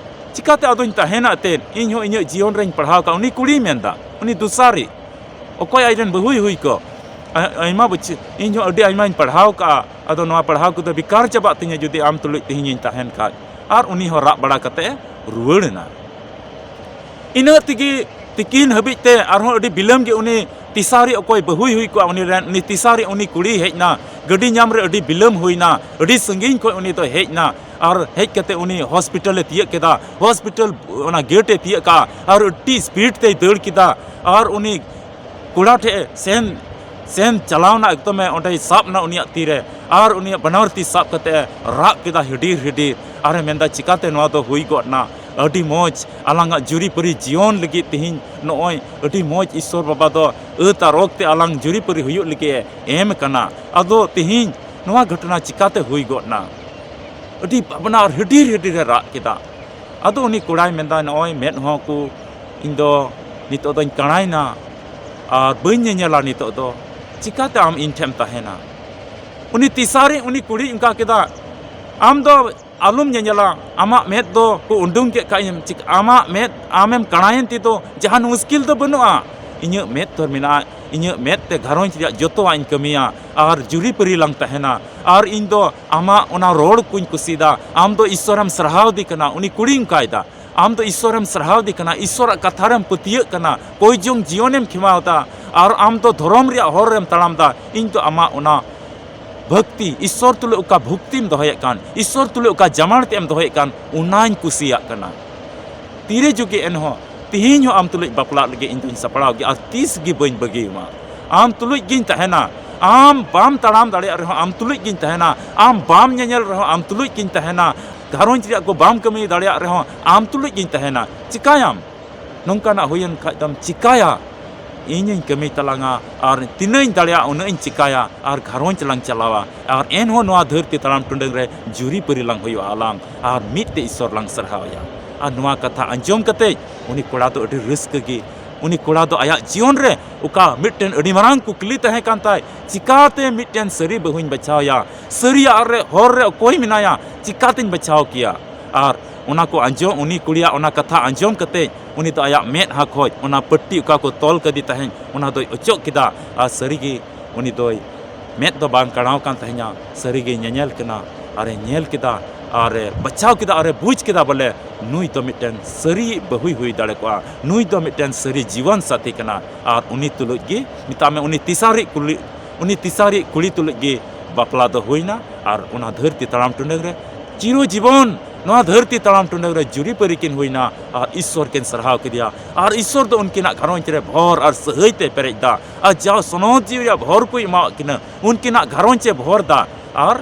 ᱪᱤᱠᱟᱛᱮ ᱟᱫᱚᱧ ᱛᱟᱦᱮᱱᱟ ᱮᱱᱛᱮᱫ? ᱤᱧ ᱦᱚᱸ ᱤᱧᱟᱹᱜ ᱡᱤᱭᱚᱱ ᱨᱮᱧ ᱯᱟᱲᱦᱟᱣ ᱠᱟᱜᱼᱟ᱾ ᱩᱱᱤ ᱠᱩᱲᱤᱭ ᱢᱮᱱᱫᱟ, ᱩᱱᱤ ᱫᱚᱥᱟᱨᱤᱡ, ᱚᱠᱚᱭ ᱟᱡᱨᱮᱱ ᱵᱟᱹᱦᱩᱭ ᱦᱩᱭ ᱠᱚᱜ, ᱟ-, ᱟᱭᱢᱟ ᱵᱚᱪᱷᱚᱨ, ᱤᱧ ᱦᱚᱸ ᱟᱹᱰᱤ ᱟᱭᱢᱟᱧ ᱯᱟᱲᱦᱟᱣ ᱠᱟᱜᱼᱟ, ᱟᱫᱚ ᱱᱚᱣᱟ ᱯᱟᱲᱦᱟᱣ ᱠᱚᱫᱚ ᱵᱮᱠᱟᱨ ᱪᱟᱵᱟᱜ ᱛᱤᱧᱟᱹ ᱡᱩᱫᱤ ᱟᱢ ᱛᱩᱞᱩᱡ ᱛᱮᱦᱮᱧᱤᱧ ᱛᱟᱦᱮᱱ ᱠᱷᱟᱡ᱾ ᱟᱨ ᱩᱱᱤ ᱦᱚᱸ ᱨᱟᱜ ᱵᱟᱲᱟ ᱠᱟᱛᱮ ᱮ ᱨᱩᱣᱟᱹᱲ ᱮᱱᱟ᱾ ᱤᱱᱟᱹ ᱛᱮᱜᱮ ᱛᱤᱠᱤᱱ ᱦᱟᱹᱵᱤᱡ ᱛᱮ ᱟᱨᱦᱚᱸ ᱟᱹᱰᱤ ᱵᱤᱞᱚᱢ ᱜᱮ ᱩᱱᱤ ᱛᱮᱥᱟᱨᱤᱡ ᱚᱠᱚᱭ ᱵᱟᱹᱦᱩᱭ ᱦᱩᱭ ᱠᱚᱜᱼᱟ, ᱩᱱᱤ ᱨᱮᱱ ᱩᱱᱤ ᱛᱮᱥᱟᱨᱤᱡ ᱩᱱᱤ ᱠᱩᱲᱤᱭ ᱦᱮᱡ ᱮᱱᱟ᱾ ᱜᱟᱹᱰᱤ ᱧᱟᱢ ᱨᱮ ᱟᱹᱰᱤ ᱵᱤᱞᱚᱢ ᱦᱩᱭᱱᱟ, ᱟᱹᱰᱤ ᱥᱟᱺᱜᱤᱧ ᱠᱷᱚᱱ ᱩᱱᱤ ᱫᱚ ᱦᱮᱡ ᱮᱱᱟ᱾ ᱟᱨ ᱦᱮᱡ ᱠᱟᱛᱮ ᱩᱱᱤ ᱦᱚᱥᱯᱤᱴᱟᱞᱮ ᱛᱤᱭᱟᱹᱜ ᱠᱮᱫᱟ, ᱦᱚᱥᱯᱤᱴᱟᱞ ᱚᱱᱟ ᱜᱮᱴ ᱮ ᱛᱤᱭᱟᱹᱜ ᱠᱟᱜᱼᱟ ᱟᱨ ᱟᱹᱰᱤ ᱥᱯᱤᱰ ᱛᱮᱭ ᱫᱟᱹᱲ ᱠᱮᱫᱟ᱾ ᱟᱨ ᱩᱱᱤ ᱠᱚᱲᱟ ᱴᱷᱮᱡ ᱮ ᱥᱮᱱ, ᱥᱮᱱ ᱪᱟᱞᱟᱣᱱᱟ, ᱮᱠᱫᱚᱢᱮ ᱚᱸᱰᱮᱭ ᱥᱟᱵ ᱮᱱᱟ ᱩᱱᱤᱭᱟᱜ ᱛᱤᱨᱮ, ᱟᱨ ᱩᱱᱤᱭᱟᱜ ᱵᱟᱱᱟᱨ ᱛᱤ ᱥᱟᱵ ᱠᱟᱛᱮ ᱮ ᱨᱟᱜ ᱠᱮᱫᱟ ᱦᱤᱰᱤᱨ ᱦᱤᱰᱤᱨ, ᱟᱨᱮ ᱢᱮᱱᱫᱟ, "ᱪᱤᱠᱟᱛᱮ ᱱᱚᱣᱟ ᱫᱚ ᱦᱩᱭ ᱜᱚᱫ ᱮᱱᱟ? ᱟᱹᱰᱤ ᱢᱚᱡᱽ ᱟᱞᱟᱝᱟᱜ ᱡᱩᱨᱤᱯᱟᱹᱨᱤ ᱡᱤᱭᱚᱱ ᱞᱟᱹᱜᱤᱫ ᱛᱤᱦᱤᱧ ᱱᱚᱜᱼᱚᱭ ᱟᱹᱰᱤ ᱢᱚᱡᱽ ᱤᱥᱥᱚᱨ ᱵᱟᱵᱟ ᱫᱚ ᱟᱹᱛ ᱟᱨ ᱚᱠᱛᱮ ᱟᱞᱟᱝ ᱡᱩᱨᱤᱯᱟᱹᱨᱤ ᱦᱩᱭᱩᱜ ᱞᱟᱹᱜᱤᱫ ᱮ ᱮᱢ ᱠᱟᱱᱟ᱾ ᱟᱫᱚ ᱛᱤᱦᱤᱧ ᱱᱚᱣᱟ ᱜᱷᱚᱴᱚᱱᱟ ᱪᱤᱠᱟᱛᱮ ᱦᱩᱭ ᱜᱚᱫ ᱮᱱᱟ?" ᱟᱹᱰᱤ ᱵᱷᱟᱵᱽᱱᱟ ᱟᱨ ᱦᱤᱰᱤᱨ ᱦᱤᱰᱤᱨ ᱮ ᱨᱟᱜ ᱠᱮᱫᱟ᱾ ᱟᱫᱚ ᱩᱱᱤ ᱠᱚᱲᱟᱭ ᱢᱮᱱᱫᱟ, "ᱱᱚᱜᱼᱚᱭ ᱢᱮᱫ ᱦᱚᱸ ᱠᱚ, ᱤᱧ ᱫᱚ ᱱᱤᱛᱚᱜ ᱫᱚᱧ ᱠᱟᱬᱟᱭᱮᱱᱟ ᱟᱨ ᱵᱟᱹᱧ ᱧᱮᱧᱮᱞᱟ ᱱᱤᱛᱚᱜ ᱫᱚ, ᱪᱤᱠᱟᱛᱮ ᱟᱢ ᱤᱧ ᱴᱷᱮᱱ ᱛᱟᱦᱮᱱᱟ?" ᱩᱱᱤ ᱛᱮᱥᱟᱨᱤᱡ ᱩᱱᱤ ᱠᱩᱲᱤᱭ ᱚᱱᱠᱟ ᱠᱮᱫᱟ, "ᱟᱢ ᱫᱚ ᱟᱞᱚᱢ ᱧᱮᱧᱮᱞᱟ, ᱟᱢᱟᱜ ᱢᱮᱫ ᱫᱚ ᱠᱚ ᱩᱰᱩᱝ ᱠᱮᱫ ᱠᱷᱟᱡ ᱮᱢ ᱪᱤᱠᱟ-, ᱟᱢᱟᱜ ᱢᱮᱫ ᱟᱢᱮᱢ ᱠᱟᱬᱟᱭᱮᱱ ᱛᱮᱫᱚ ᱡᱟᱦᱟᱱ ᱢᱩᱥᱠᱤᱞ ᱫᱚ ᱵᱟᱹᱱᱩᱜᱼᱟ᱾ ᱤᱧᱟᱹᱜ ᱢᱮᱫ ᱛᱚ ᱢᱮᱱᱟᱜᱼᱟ, ᱤᱧᱟᱹᱜ ᱢᱮᱫ ᱛᱮ ᱜᱷᱟᱨᱚᱸᱡᱽ ᱨᱮᱭᱟᱜ ᱡᱚᱛᱚᱣᱟᱜ ᱤᱧ ᱠᱟᱹᱢᱤᱭᱟ ᱟᱨ ᱡᱩᱨᱤᱯᱟᱹᱨᱤ ᱞᱟᱝ ᱛᱟᱦᱮᱱᱟ, ᱟᱨ ᱤᱧ ᱫᱚ ᱟᱢᱟᱜ ᱚᱱᱟ ᱨᱚᱲ ᱠᱚᱧ ᱠᱩᱥᱤᱭᱟᱫᱟ, ᱟᱢ ᱫᱚ ᱤᱥᱥᱚᱨᱮᱢ ᱥᱟᱨᱦᱟᱣᱫᱮ ᱠᱟᱱᱟ", ᱩᱱᱤ ᱠᱩᱲᱤᱭ ᱚᱱᱠᱟᱭᱮᱫᱟ, "ᱟᱢ ᱫᱚ ᱤᱥᱥᱚᱨᱮᱢ ᱥᱟᱨᱦᱟᱣᱫᱮ ᱠᱟᱱᱟ, ᱤᱥᱥᱚᱨᱟᱜ ᱠᱟᱛᱷᱟ ᱨᱮᱢ ᱯᱟᱹᱛᱭᱟᱹᱜ ᱠᱟᱱᱟ, ᱠᱚᱭ ᱡᱚᱝ ᱡᱤᱭᱚᱱᱮᱢ ᱠᱷᱮᱢᱟᱣᱫᱟ, ᱟᱨ ᱟᱢ ᱫᱚ ᱫᱷᱚᱨᱚᱢ ᱨᱮᱭᱟᱜ ᱦᱚᱨ ᱨᱮᱢ ᱛᱟᱲᱟᱢᱫᱟ, ᱤᱧ ᱫᱚ ᱟᱢᱟᱜ ᱚᱱᱟ ᱵᱷᱚᱠᱛᱤ, ᱤᱥᱥᱚᱨ ᱛᱩᱞᱩᱡ ᱚᱠᱟ ᱵᱷᱚᱠᱛᱤᱢ ᱫᱚᱦᱚᱭᱮᱫ ᱠᱟᱱ, ᱤᱥᱥᱚᱨ ᱛᱩᱞᱩᱡ ᱚᱠᱟ ᱡᱟᱢᱟᱲ ᱛᱮ ᱮᱢ ᱫᱚᱦᱚᱭᱮᱫ ᱠᱟᱱ, ᱚᱱᱟᱧ ᱠᱩᱥᱤᱭᱟᱜ ᱠᱟᱱᱟ᱾ ᱛᱤᱨᱮ ᱡᱩᱜᱮ ᱮᱱᱦᱚᱸ ᱛᱤᱦᱤᱧ ᱦᱚᱸ ᱟᱢ ᱛᱩᱞᱩᱡ ᱵᱟᱯᱞᱟᱜ ᱞᱟᱹᱜᱤᱫ ᱤᱧ ᱫᱚᱧ ᱥᱟᱯᱲᱟᱣ ᱜᱮᱭᱟ ᱟᱨ ᱛᱤᱥ ᱜᱮ ᱵᱟᱹᱧ ᱵᱟᱹᱜᱤᱭᱟᱢᱟ᱾ ᱟᱢ ᱛᱩᱞᱩᱡ ᱜᱤᱧ ᱛᱟᱦᱮᱱᱟ, ᱟᱢ ᱵᱟᱢ ᱛᱟᱲᱟᱢ ᱫᱟᱲᱮᱭᱟᱜ ᱨᱮᱦᱚᱸ ᱟᱢ ᱛᱩᱞᱩᱡ ᱜᱤᱧ ᱛᱟᱦᱮᱱᱟ, ᱟᱢ ᱵᱟᱢ ᱧᱮᱧᱮᱞ ᱨᱮᱦᱚᱸ ᱟᱢ ᱛᱩᱞᱩᱡ ᱜᱤᱧ ᱛᱟᱦᱮᱱᱟ, ᱜᱷᱟᱨᱚᱸᱡᱽ ᱨᱮᱭᱟᱜ ᱠᱚ ᱵᱟᱢ ᱠᱟᱹᱢᱤ ᱫᱟᱲᱮᱭᱟᱜ ᱨᱮᱦᱚᱸ ᱟᱢ ᱛᱩᱞᱩᱡ ᱜᱤᱧ ᱛᱟᱦᱮᱱᱟ᱾ ᱪᱤᱠᱟᱭᱟᱢ? ᱱᱚᱝᱠᱟᱱᱟᱜ ᱦᱩᱭᱮᱱ ᱠᱷᱟᱡ ᱫᱚᱢ ᱪᱤᱠᱟᱭᱟ? ᱤᱧᱤᱧ ᱠᱟᱹᱢᱤ ᱛᱟᱞᱟᱝᱟ ᱟᱨ ᱛᱤᱱᱟᱹᱜ ᱤᱧ ᱫᱟᱲᱮᱭᱟᱜᱼᱟ ᱩᱱᱟᱹᱜ ᱤᱧ ᱪᱤᱠᱟᱭᱟ ᱟᱨ ᱜᱷᱟᱨᱚᱸᱡᱽ ᱞᱟᱝ ᱪᱟᱞᱟᱣᱟ, ᱟᱨ ᱮᱱᱦᱚᱸ ᱱᱚᱣᱟ ᱫᱷᱟᱹᱨᱛᱤ ᱛᱟᱲᱟᱢ ᱴᱩᱰᱟᱹᱝ ᱨᱮ ᱡᱩᱨᱤᱯᱟᱹᱨᱤ ᱞᱟᱝ ᱦᱩᱭᱩᱜᱼᱟ ᱟᱞᱟᱝ, ᱟᱨ ᱢᱤᱫ ᱛᱮ ᱤᱥᱥᱚᱨ ᱞᱟᱝ ᱥᱟᱨᱦᱟᱣ ᱟᱭᱟ᱾ ᱟᱨ ᱱᱚᱣᱟ ᱠᱟᱛᱷᱟ ᱟᱸᱡᱚᱢ ᱠᱟᱛᱮ ᱩᱱᱤ ᱠᱚᱲᱟ ᱫᱚ ᱟᱹᱰᱤ ᱨᱟᱹᱥᱠᱟᱹ ᱜᱮ, ᱩᱱᱤ ᱠᱚᱲᱟ ᱫᱚ ᱟᱭᱟᱜ ᱡᱤᱭᱚᱱ ᱨᱮ ᱚᱠᱟ ᱢᱤᱫᱴᱮᱱ ᱟᱹᱰᱤ ᱢᱟᱨᱟᱝ ᱠᱩᱠᱞᱤ ᱛᱟᱦᱮᱸ ᱠᱟᱱ ᱛᱟᱭ, ᱪᱤᱠᱟᱛᱮ ᱢᱤᱫᱴᱮᱱ ᱥᱟᱹᱨᱤ ᱵᱟᱹᱦᱩᱧ ᱵᱟᱪᱷᱟᱣᱭᱟ? ᱥᱟᱹᱨᱤᱭᱟᱜ ᱨᱮ, ᱦᱚᱨ ᱨᱮ ᱚᱠᱚᱭ ᱢᱮᱱᱟᱭᱟ? ᱪᱤᱠᱟᱛᱤᱧ ᱵᱟᱪᱷᱟᱣ ᱠᱮᱭᱟ? ᱟᱨ ᱚᱱᱟ ᱠᱚ ᱟᱸᱡᱚᱢ, ᱩᱱᱤ ᱠᱩᱲᱤᱭᱟᱜ ᱚᱱᱟ ᱠᱟᱛᱷᱟ ᱟᱸᱡᱚᱢ ᱠᱟᱛᱮ ᱩᱱᱤ ᱫᱚ ᱟᱭᱟᱜ ᱢᱮᱫᱦᱟ ᱠᱷᱚᱡ ᱚᱱᱟ ᱯᱟᱹᱴᱤ ᱚᱠᱟ ᱠᱚ ᱛᱚᱞ ᱠᱟᱫᱮ ᱛᱟᱦᱮᱸᱫ ᱚᱱᱟ ᱫᱚᱭ ᱚᱪᱚᱜ ᱠᱮᱫᱟ᱾ ᱟᱨ ᱥᱟᱹᱨᱤᱜᱮ ᱩᱱᱤ ᱫᱚᱭ, ᱢᱮᱫ ᱫᱚ ᱵᱟᱝ ᱠᱟᱬᱟᱣ ᱠᱟᱱ ᱛᱟᱦᱮᱸᱧᱟ, ᱥᱟᱹᱨᱤᱜᱮᱭ ᱧᱮᱧᱮᱞ ᱠᱟᱱᱟ᱾ ᱟᱨᱮ ᱧᱮᱞ ᱠᱮᱫᱟ, ᱟᱨᱮ ᱵᱟᱪᱷᱟᱣ ᱠᱮᱫᱟ, ᱟᱨᱮ ᱵᱩᱡᱽ ᱠᱮᱫᱟ ᱵᱚᱞᱮ ᱱᱩᱭ ᱫᱚ ᱢᱤᱫᱴᱮᱱ ᱥᱟᱹᱨᱤ ᱵᱟᱹᱦᱩᱭ ᱦᱩᱭ ᱫᱟᱲᱮ ᱠᱚᱜᱼᱟ, ᱱᱩᱭ ᱫᱚ ᱢᱤᱫᱴᱮᱱ ᱥᱟᱹᱨᱤ ᱡᱤᱵᱚᱱ ᱥᱟᱛᱷᱤ ᱠᱟᱱᱟ᱾ ᱟᱨ ᱩᱱᱤ ᱛᱩᱞᱩᱡ ᱜᱮ ᱢᱮᱛᱟᱜ ᱢᱮ ᱩᱱᱤ ᱛᱮᱥᱟᱨᱤᱡ ᱠᱩᱞᱤ, ᱩᱱᱤ ᱛᱮᱥᱟᱨᱤᱡ ᱠᱩᱲᱤ ᱛᱩᱞᱩᱡ ᱜᱮ ᱵᱟᱯᱞᱟ ᱫᱚ ᱦᱩᱭᱱᱟ᱾ ᱟᱨ ᱚᱱᱟ ᱫᱷᱟᱹᱨᱛᱤ ᱛᱟᱲᱟᱢ ᱴᱩᱰᱟᱹᱝ ᱨᱮ ᱪᱤᱨᱚ ᱡᱤᱵᱚᱱ ᱱᱚᱣᱟ ᱫᱷᱟᱹᱨᱛᱤ ᱛᱟᱲᱟᱢ ᱴᱩᱰᱟᱹᱝ ᱨᱮ ᱡᱩᱨᱤᱯᱟᱹᱨᱤ ᱠᱤᱱ ᱦᱩᱭᱱᱟ᱾ ᱟᱨ ᱤᱥᱥᱚᱨ ᱠᱤᱱ ᱥᱟᱨᱦᱟᱣ ᱠᱮᱫᱮᱭᱟ᱾ ᱟᱨ ᱤᱥᱥᱚᱨ ᱫᱚ ᱩᱱᱠᱤᱱᱟᱜ ᱜᱷᱟᱨᱚᱸᱡᱽ ᱨᱮ ᱵᱷᱚᱨ ᱟᱨ ᱥᱟᱹᱦᱟᱹᱭ ᱛᱮ ᱯᱮᱨᱮᱡ ᱫᱟ᱾ ᱟᱨ ᱡᱟᱣ ᱥᱚᱱᱚᱛ ᱡᱤᱣᱤ ᱨᱮᱭᱟᱜ ᱵᱷᱚᱨ ᱠᱚᱭ ᱮᱢᱟᱣᱟᱫ ᱠᱤᱱᱟ, ᱩᱱᱠᱤᱱᱟᱜ ᱜᱷᱟᱨᱚᱸᱡᱽ ᱮ ᱵᱷᱚᱨ ᱫᱟ᱾ ᱟᱨ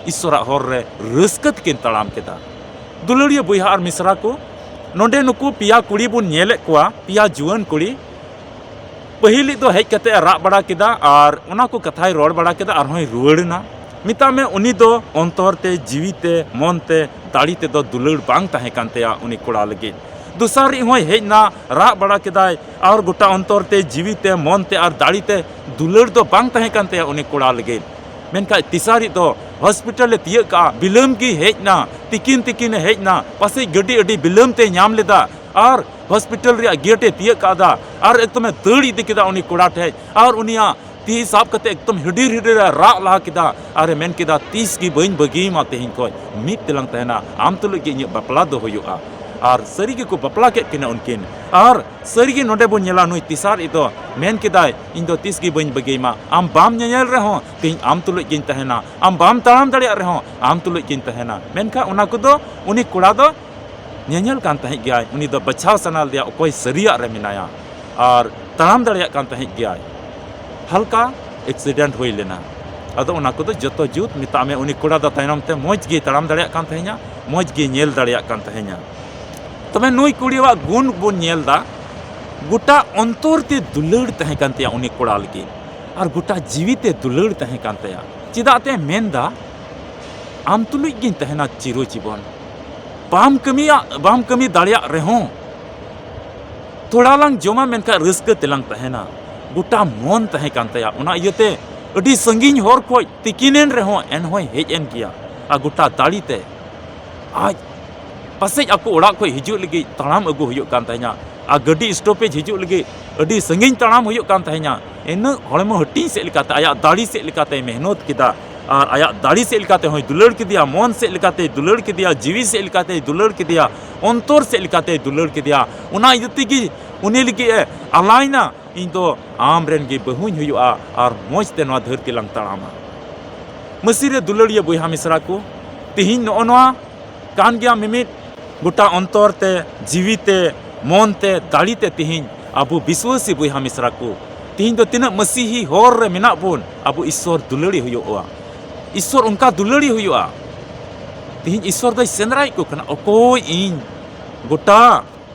ᱤᱥᱥᱚᱨᱟᱜ ᱦᱚᱨ ᱨᱮ ᱨᱟᱹᱥᱠᱟᱹ ᱛᱮᱠᱤᱱ ᱛᱟᱲᱟᱢ ᱠᱮᱫᱟ᱾ ᱫᱩᱞᱟᱹᱲᱤᱭᱟᱹ ᱵᱚᱭᱦᱟ ᱟᱨ ᱢᱤᱥᱨᱟ ᱠᱚ, ᱱᱚᱰᱮ ᱱᱩᱠᱩ ᱯᱮᱭᱟ ᱠᱩᱲᱤ ᱵᱚᱱ ᱧᱮᱞᱮᱫ ᱠᱚᱣᱟ, ᱯᱮᱭᱟ ᱡᱩᱣᱟᱹᱱ ᱠᱩᱲᱤ᱾ ᱯᱟᱹᱦᱤᱞᱤᱡ ᱫᱚ ᱦᱮᱡ ᱠᱟᱛᱮ ᱮ ᱨᱟᱜ ᱵᱟᱲᱟ ᱠᱮᱫᱟ ᱟᱨ ᱚᱱᱟ ᱠᱚ ᱠᱟᱛᱷᱟᱭ ᱨᱚᱲ ᱵᱟᱲᱟ ᱠᱮᱫᱟ, ᱟᱨᱦᱚᱸᱭ ᱨᱩᱣᱟᱹᱲ ᱮᱱᱟ᱾ ᱢᱮᱛᱟᱜ ᱢᱮ, ᱩᱱᱤ ᱫᱚ ᱚᱱᱛᱚᱨ ᱛᱮ, ᱡᱤᱣᱤ ᱛᱮ, ᱢᱚᱱ ᱛᱮ, ᱫᱟᱲᱮ ᱛᱮᱫᱚ ᱫᱩᱞᱟᱹᱲ ᱵᱟᱝ ᱛᱟᱦᱮᱸ ᱠᱟᱱ ᱛᱟᱭᱟ ᱩᱱᱤ ᱠᱚᱲᱟ ᱞᱟᱹᱜᱤᱫ᱾ ᱫᱚᱥᱟᱨᱤᱡ ᱦᱚᱸᱭ ᱦᱮᱡ ᱮᱱᱟ, ᱨᱟᱜ ᱵᱟᱲᱟ ᱠᱮᱫᱟᱭ, ᱟᱨ ᱜᱚᱴᱟ ᱚᱱᱛᱚᱨ ᱛᱮ, ᱡᱤᱣᱤ ᱛᱮ, ᱢᱚᱱ ᱛᱮ ᱟᱨ ᱫᱟᱲᱮ ᱛᱮ ᱫᱩᱞᱟᱹᱲ ᱫᱚ ᱵᱟᱝ ᱛᱟᱦᱮᱸ ᱠᱟᱱ ᱛᱟᱭᱟ ᱩᱱᱤ ᱠᱚᱲᱟ ᱞᱟᱹᱜᱤᱫ᱾ ᱢᱮᱱᱠᱷᱟᱱ ᱛᱮᱥᱟᱨᱤᱡ ᱫᱚ ᱦᱚᱥᱯᱤᱴᱟᱞ ᱮ ᱛᱤᱭᱟᱹᱜ ᱠᱟᱜᱼᱟ, ᱵᱤᱞᱟᱹᱢ ᱜᱮ ᱦᱮᱡ ᱮᱱᱟ, ᱛᱤᱠᱤᱱ ᱛᱤᱠᱤᱱ ᱮ ᱦᱮᱡ ᱮᱱᱟ, ᱯᱟᱥᱮᱡ ᱜᱟᱹᱰᱤ ᱟᱹᱰᱤ ᱵᱤᱞᱟᱹᱢ ᱛᱮᱭ ᱧᱟᱢ ᱞᱮᱫᱟ, ᱟᱨ ᱦᱚᱥᱯᱤᱴᱟᱞ ᱨᱮᱭᱟᱜ ᱜᱮᱴ ᱮ ᱛᱤᱭᱟᱹᱜ ᱠᱟᱫᱟ, ᱟᱨ ᱮᱠᱫᱚᱢᱮ ᱫᱟᱹᱲ ᱤᱫᱤ ᱠᱮᱫᱟ ᱩᱱᱤ ᱠᱚᱲᱟ ᱴᱷᱮᱡ, ᱟᱨ ᱩᱱᱤᱭᱟᱜ ᱛᱤ ᱥᱟᱵ ᱠᱟᱛᱮ ᱮᱠᱫᱚᱢ ᱦᱤᱰᱤᱨ ᱦᱤᱰᱤᱨ ᱮ ᱨᱟᱜ ᱞᱟᱦᱟ ᱠᱮᱫᱟ, ᱟᱨ ᱮ ᱢᱮᱱ ᱠᱮᱫᱟ, "ᱛᱤᱥ ᱜᱮ ᱵᱟᱹᱧ ᱵᱟᱹᱜᱤᱭᱟᱢᱟ, ᱛᱮᱦᱮᱧ ᱠᱷᱚᱡ ᱢᱤᱫ ᱛᱮᱞᱟᱝ ᱛᱟᱦᱮᱱᱟ, ᱟᱢ ᱛᱩᱞᱩᱡ ᱜᱮ ᱤᱧᱟᱹᱜ ᱵᱟᱯᱞᱟ ᱫᱚ ᱦᱩᱭᱩᱜᱼᱟ᱾" ᱟᱨ ᱥᱟᱹᱨᱤ ᱜᱮᱠᱚ ᱵᱟᱯᱞᱟ ᱠᱮᱫ ᱠᱤᱱᱟ ᱩᱱᱠᱤᱱ, ᱟᱨ ᱥᱟᱹᱨᱤ ᱜᱮ ᱱᱚᱰᱮ ᱵᱚᱱ ᱧᱮᱞᱟ, ᱱᱩᱭ ᱛᱮᱥᱟᱨᱤᱡ ᱫᱚ ᱢᱮᱱ ᱠᱮᱫᱟᱭ, "ᱤᱧ ᱫᱚ ᱛᱤᱥ ᱜᱮ ᱵᱟᱹᱧ ᱵᱟᱹᱜᱤᱭᱟᱢᱟ, ᱟᱢ ᱵᱟᱢ ᱧᱮᱧᱮᱞ ᱨᱮᱦᱚᱸ ᱛᱮᱦᱮᱧ ᱟᱢ ᱛᱩᱞᱩᱡ ᱜᱤᱧ ᱛᱟᱦᱮᱱᱟ, ᱟᱢ ᱵᱟᱢ ᱛᱟᱲᱟᱢ ᱫᱟᱲᱮᱭᱟᱜ ᱨᱮᱦᱚᱸ ᱟᱢ ᱛᱩᱞᱩᱡ ᱜᱤᱧ ᱛᱟᱦᱮᱱᱟ᱾" ᱢᱮᱱᱠᱷᱟᱱ ᱚᱱᱟ ᱠᱚᱫᱚ ᱩᱱᱤ ᱠᱚᱲᱟ ᱫᱚ ᱧᱮᱧᱮᱞ ᱠᱟᱱ ᱛᱟᱦᱮᱸᱫ ᱜᱮᱭᱟᱭ, ᱩᱱᱤ ᱫᱚ ᱵᱟᱪᱷᱟᱣ ᱥᱟᱱᱟ ᱞᱮᱫᱮᱭᱟ ᱚᱠᱚᱭ ᱥᱟᱹᱨᱤᱭᱟᱜ ᱨᱮ ᱢᱮᱱᱟᱭᱟ, ᱟᱨ ᱛᱟᱲᱟᱢ ᱫᱟᱲᱮᱭᱟᱜ ᱠᱟᱱ ᱛᱟᱦᱮᱸᱫ ᱜᱮᱭᱟᱭ᱾ ᱦᱟᱞᱠᱟ ᱮᱠᱥᱤᱰᱮᱱᱴ ᱦᱩᱭ ᱞᱮᱱᱟ᱾ ᱟᱫᱚ ᱚᱱᱟ ᱠᱚᱫᱚ ᱡᱚᱛᱚ ᱡᱩᱛ, ᱢᱮᱛᱟᱜ ᱢᱮ ᱩᱱᱤ ᱠᱚᱲᱟ ᱫᱚ ᱛᱟᱭᱱᱚᱢ ᱛᱮ ᱢᱚᱡᱽ ᱜᱮᱭ ᱛᱟᱲᱟᱢ ᱫᱟᱲᱮᱭᱟᱜ ᱠᱟᱱ ᱛᱟᱦᱮᱸᱧᱟ, ᱢᱚᱡᱽ ᱜᱮᱭ ᱧᱮᱞ ᱫᱟᱲᱮᱭᱟᱜ ᱠᱟᱱ ᱛᱟᱦᱮᱸᱧᱟ᱾ ᱛᱚᱵᱮ ᱱᱩᱭ ᱠᱩᱲᱤᱭᱟᱜ ᱜᱩᱱ ᱵᱚᱱ ᱧᱮᱞ ᱮᱫᱟ, ᱜᱚᱴᱟ ᱚᱱᱛᱚᱨ ᱛᱮ ᱫᱩᱞᱟᱹᱲ ᱛᱟᱦᱮᱸ ᱠᱟᱱ ᱛᱟᱭᱟ ᱩᱱᱤ ᱠᱚᱲᱟ ᱞᱟᱹᱜᱤᱫ, ᱟᱨ ᱜᱚᱴᱟ ᱡᱤᱣᱤ ᱛᱮ ᱫᱩᱞᱟᱹᱲ ᱛᱟᱦᱮᱸ ᱠᱟᱱ ᱛᱟᱭᱟ᱾ ᱪᱮᱫᱟᱜ ᱛᱮ ᱢᱮᱱᱫᱟ, ᱟᱢ ᱛᱩᱞᱩᱡ ᱜᱤᱧ ᱛᱟᱦᱮᱱᱟ ᱪᱤᱨᱚ ᱡᱤᱵᱚᱱ᱾ ᱵᱟᱢ ᱠᱟᱹᱢᱤᱭᱟ, ᱵᱟᱢ ᱠᱟᱹᱢᱤ ᱫᱟᱲᱮᱭᱟᱜ ᱨᱮᱦᱚᱸ, ᱛᱷᱚᱲᱟ ᱞᱟᱝ ᱡᱚᱢᱟ, ᱢᱮᱱᱠᱷᱟᱱ ᱨᱟᱹᱥᱠᱟᱹ ᱛᱮᱞᱟᱝ ᱛᱟᱦᱮᱱᱟ᱾ ᱜᱚᱴᱟ ᱢᱚᱱ ᱛᱟᱦᱮᱸ ᱠᱟᱱ ᱛᱟᱭᱟ᱾ ᱚᱱᱟ ᱤᱭᱟᱹᱛᱮ ᱟᱹᱰᱤ ᱥᱟᱺᱜᱤᱧ ᱦᱚᱨ ᱠᱷᱚᱡ ᱛᱤᱠᱤᱱᱮᱱ ᱨᱮᱦᱚᱸ ᱮᱱᱦᱚᱸᱭ ᱦᱮᱡ ᱮᱱ ᱜᱮᱭᱟ᱾ ᱟᱨ ᱜᱚᱴᱟ ᱫᱟᱲᱮ ᱛᱮ ᱟᱡ ᱯᱟᱥᱮᱡ ᱟᱠᱚ ᱚᱲᱟᱜ ᱠᱷᱚᱡ ᱦᱤᱡᱩᱜ ᱞᱟᱹᱜᱤᱫ ᱛᱟᱲᱟᱢ ᱟᱹᱜᱩ ᱦᱩᱭᱩᱜ ᱠᱟᱱ ᱛᱟᱦᱮᱸᱱᱟ, ᱟᱨ ᱜᱟᱹᱰᱤ ᱥᱴᱚᱯᱮᱡᱽ ᱦᱤᱡᱩᱜ ᱞᱟᱹᱜᱤᱫ ᱟᱹᱰᱤ ᱥᱟᱺᱜᱤᱧ ᱛᱟᱲᱟᱢ ᱦᱩᱭᱩᱜ ᱠᱟᱱ ᱛᱟᱦᱮᱸᱱᱟ᱾ ᱤᱱᱟᱹᱜ ᱦᱚᱲᱢᱚ ᱦᱟᱹᱴᱤᱧ ᱥᱮᱫ ᱞᱮᱠᱟᱛᱮ, ᱟᱭᱟᱜ ᱫᱟᱲᱮ ᱥᱮᱫ ᱞᱮᱠᱟᱛᱮᱭ ᱢᱮᱦᱱᱚᱛ ᱠᱮᱫᱟ, ᱟᱨ ᱟᱭᱟᱜ ᱫᱟᱲᱮ ᱥᱮᱫ ᱞᱮᱠᱟᱛᱮ ᱦᱚᱸᱭ ᱫᱩᱞᱟᱹᱲ ᱠᱮᱫᱮᱭᱟ, ᱢᱚᱱ ᱥᱮᱫ ᱞᱮᱠᱟᱛᱮᱭ ᱫᱩᱞᱟᱹᱲ ᱠᱮᱫᱮᱭᱟ, ᱡᱤᱣᱤ ᱥᱮᱫ ᱞᱮᱠᱟᱛᱮᱭ ᱫᱩᱞᱟᱹᱲ ᱠᱮᱫᱮᱭᱟ, ᱚᱱᱛᱚᱨ ᱥᱮᱫ ᱞᱮᱠᱟᱛᱮᱭ ᱫᱩᱞᱟᱹᱲ ᱠᱮᱫᱮᱭᱟ᱾ ᱚᱱᱟ ᱤᱭᱟᱹ ᱛᱮᱜᱮ ᱩᱱᱤ ᱞᱟᱹᱜᱤᱫ ᱮ ᱟᱞᱟᱭᱱᱟ, "ᱤᱧ ᱫᱚ ᱟᱢ ᱨᱮᱱ ᱜᱮ ᱵᱟᱹᱦᱩᱧ ᱦᱩᱭᱩᱜᱼᱟ ᱟᱨ ᱢᱚᱡᱽ ᱛᱮ ᱱᱚᱣᱟ ᱫᱷᱟᱹᱨᱛᱤ ᱞᱟᱝ ᱛᱟᱲᱟᱢᱟ᱾" ᱢᱟᱹᱥᱤ ᱨᱮ ᱫᱩᱞᱟᱹᱲᱤᱭᱟᱹ ᱵᱚᱭᱦᱟ ᱢᱤᱥᱨᱟ ᱠᱚ, ᱛᱤᱦᱤᱧ ᱱᱚᱜᱼᱚ ᱱᱚᱣᱟ ᱠᱟᱱ ᱜᱮᱭᱟ ᱢᱤᱢᱤᱫ ᱜᱚᱴᱟ ᱚᱱᱛᱚᱨ ᱛᱮ, ᱡᱤᱣᱤ ᱛᱮ, ᱢᱚᱱ ᱛᱮ, ᱫᱟᱲᱮ ᱛᱮ ᱛᱤᱦᱤᱧ ᱟᱵᱚ ᱵᱤᱥᱣᱟᱹᱥᱤ ᱵᱚᱭᱦᱟ ᱢᱤᱥᱨᱟ ᱠᱚ, ᱛᱤᱦᱤᱧ ᱫᱚ ᱛᱤᱱᱟᱹᱜ ᱢᱟᱹᱥᱤᱦᱤ ᱦᱚᱨ ᱨᱮ ᱢᱮᱱᱟᱜ ᱵᱚᱱ, ᱟᱵᱚ ᱤᱥᱥᱚᱨ ᱫᱩᱞᱟᱹᱲᱤ ᱦᱩᱭᱩᱜᱼᱟ᱾ ᱤᱥᱥᱚᱨ ᱚᱱᱠᱟ ᱫᱩᱞᱟᱹᱲᱤ ᱦᱩᱭᱩᱜᱼᱟ᱾ ᱛᱤᱦᱤᱧ ᱤᱥᱥᱚᱨ ᱫᱚᱭ ᱥᱮᱸᱫᱽᱨᱟᱭᱮᱫ ᱠᱚ ᱠᱟᱱᱟ, ᱚᱠᱚᱭ ᱤᱧ ᱜᱚᱴᱟ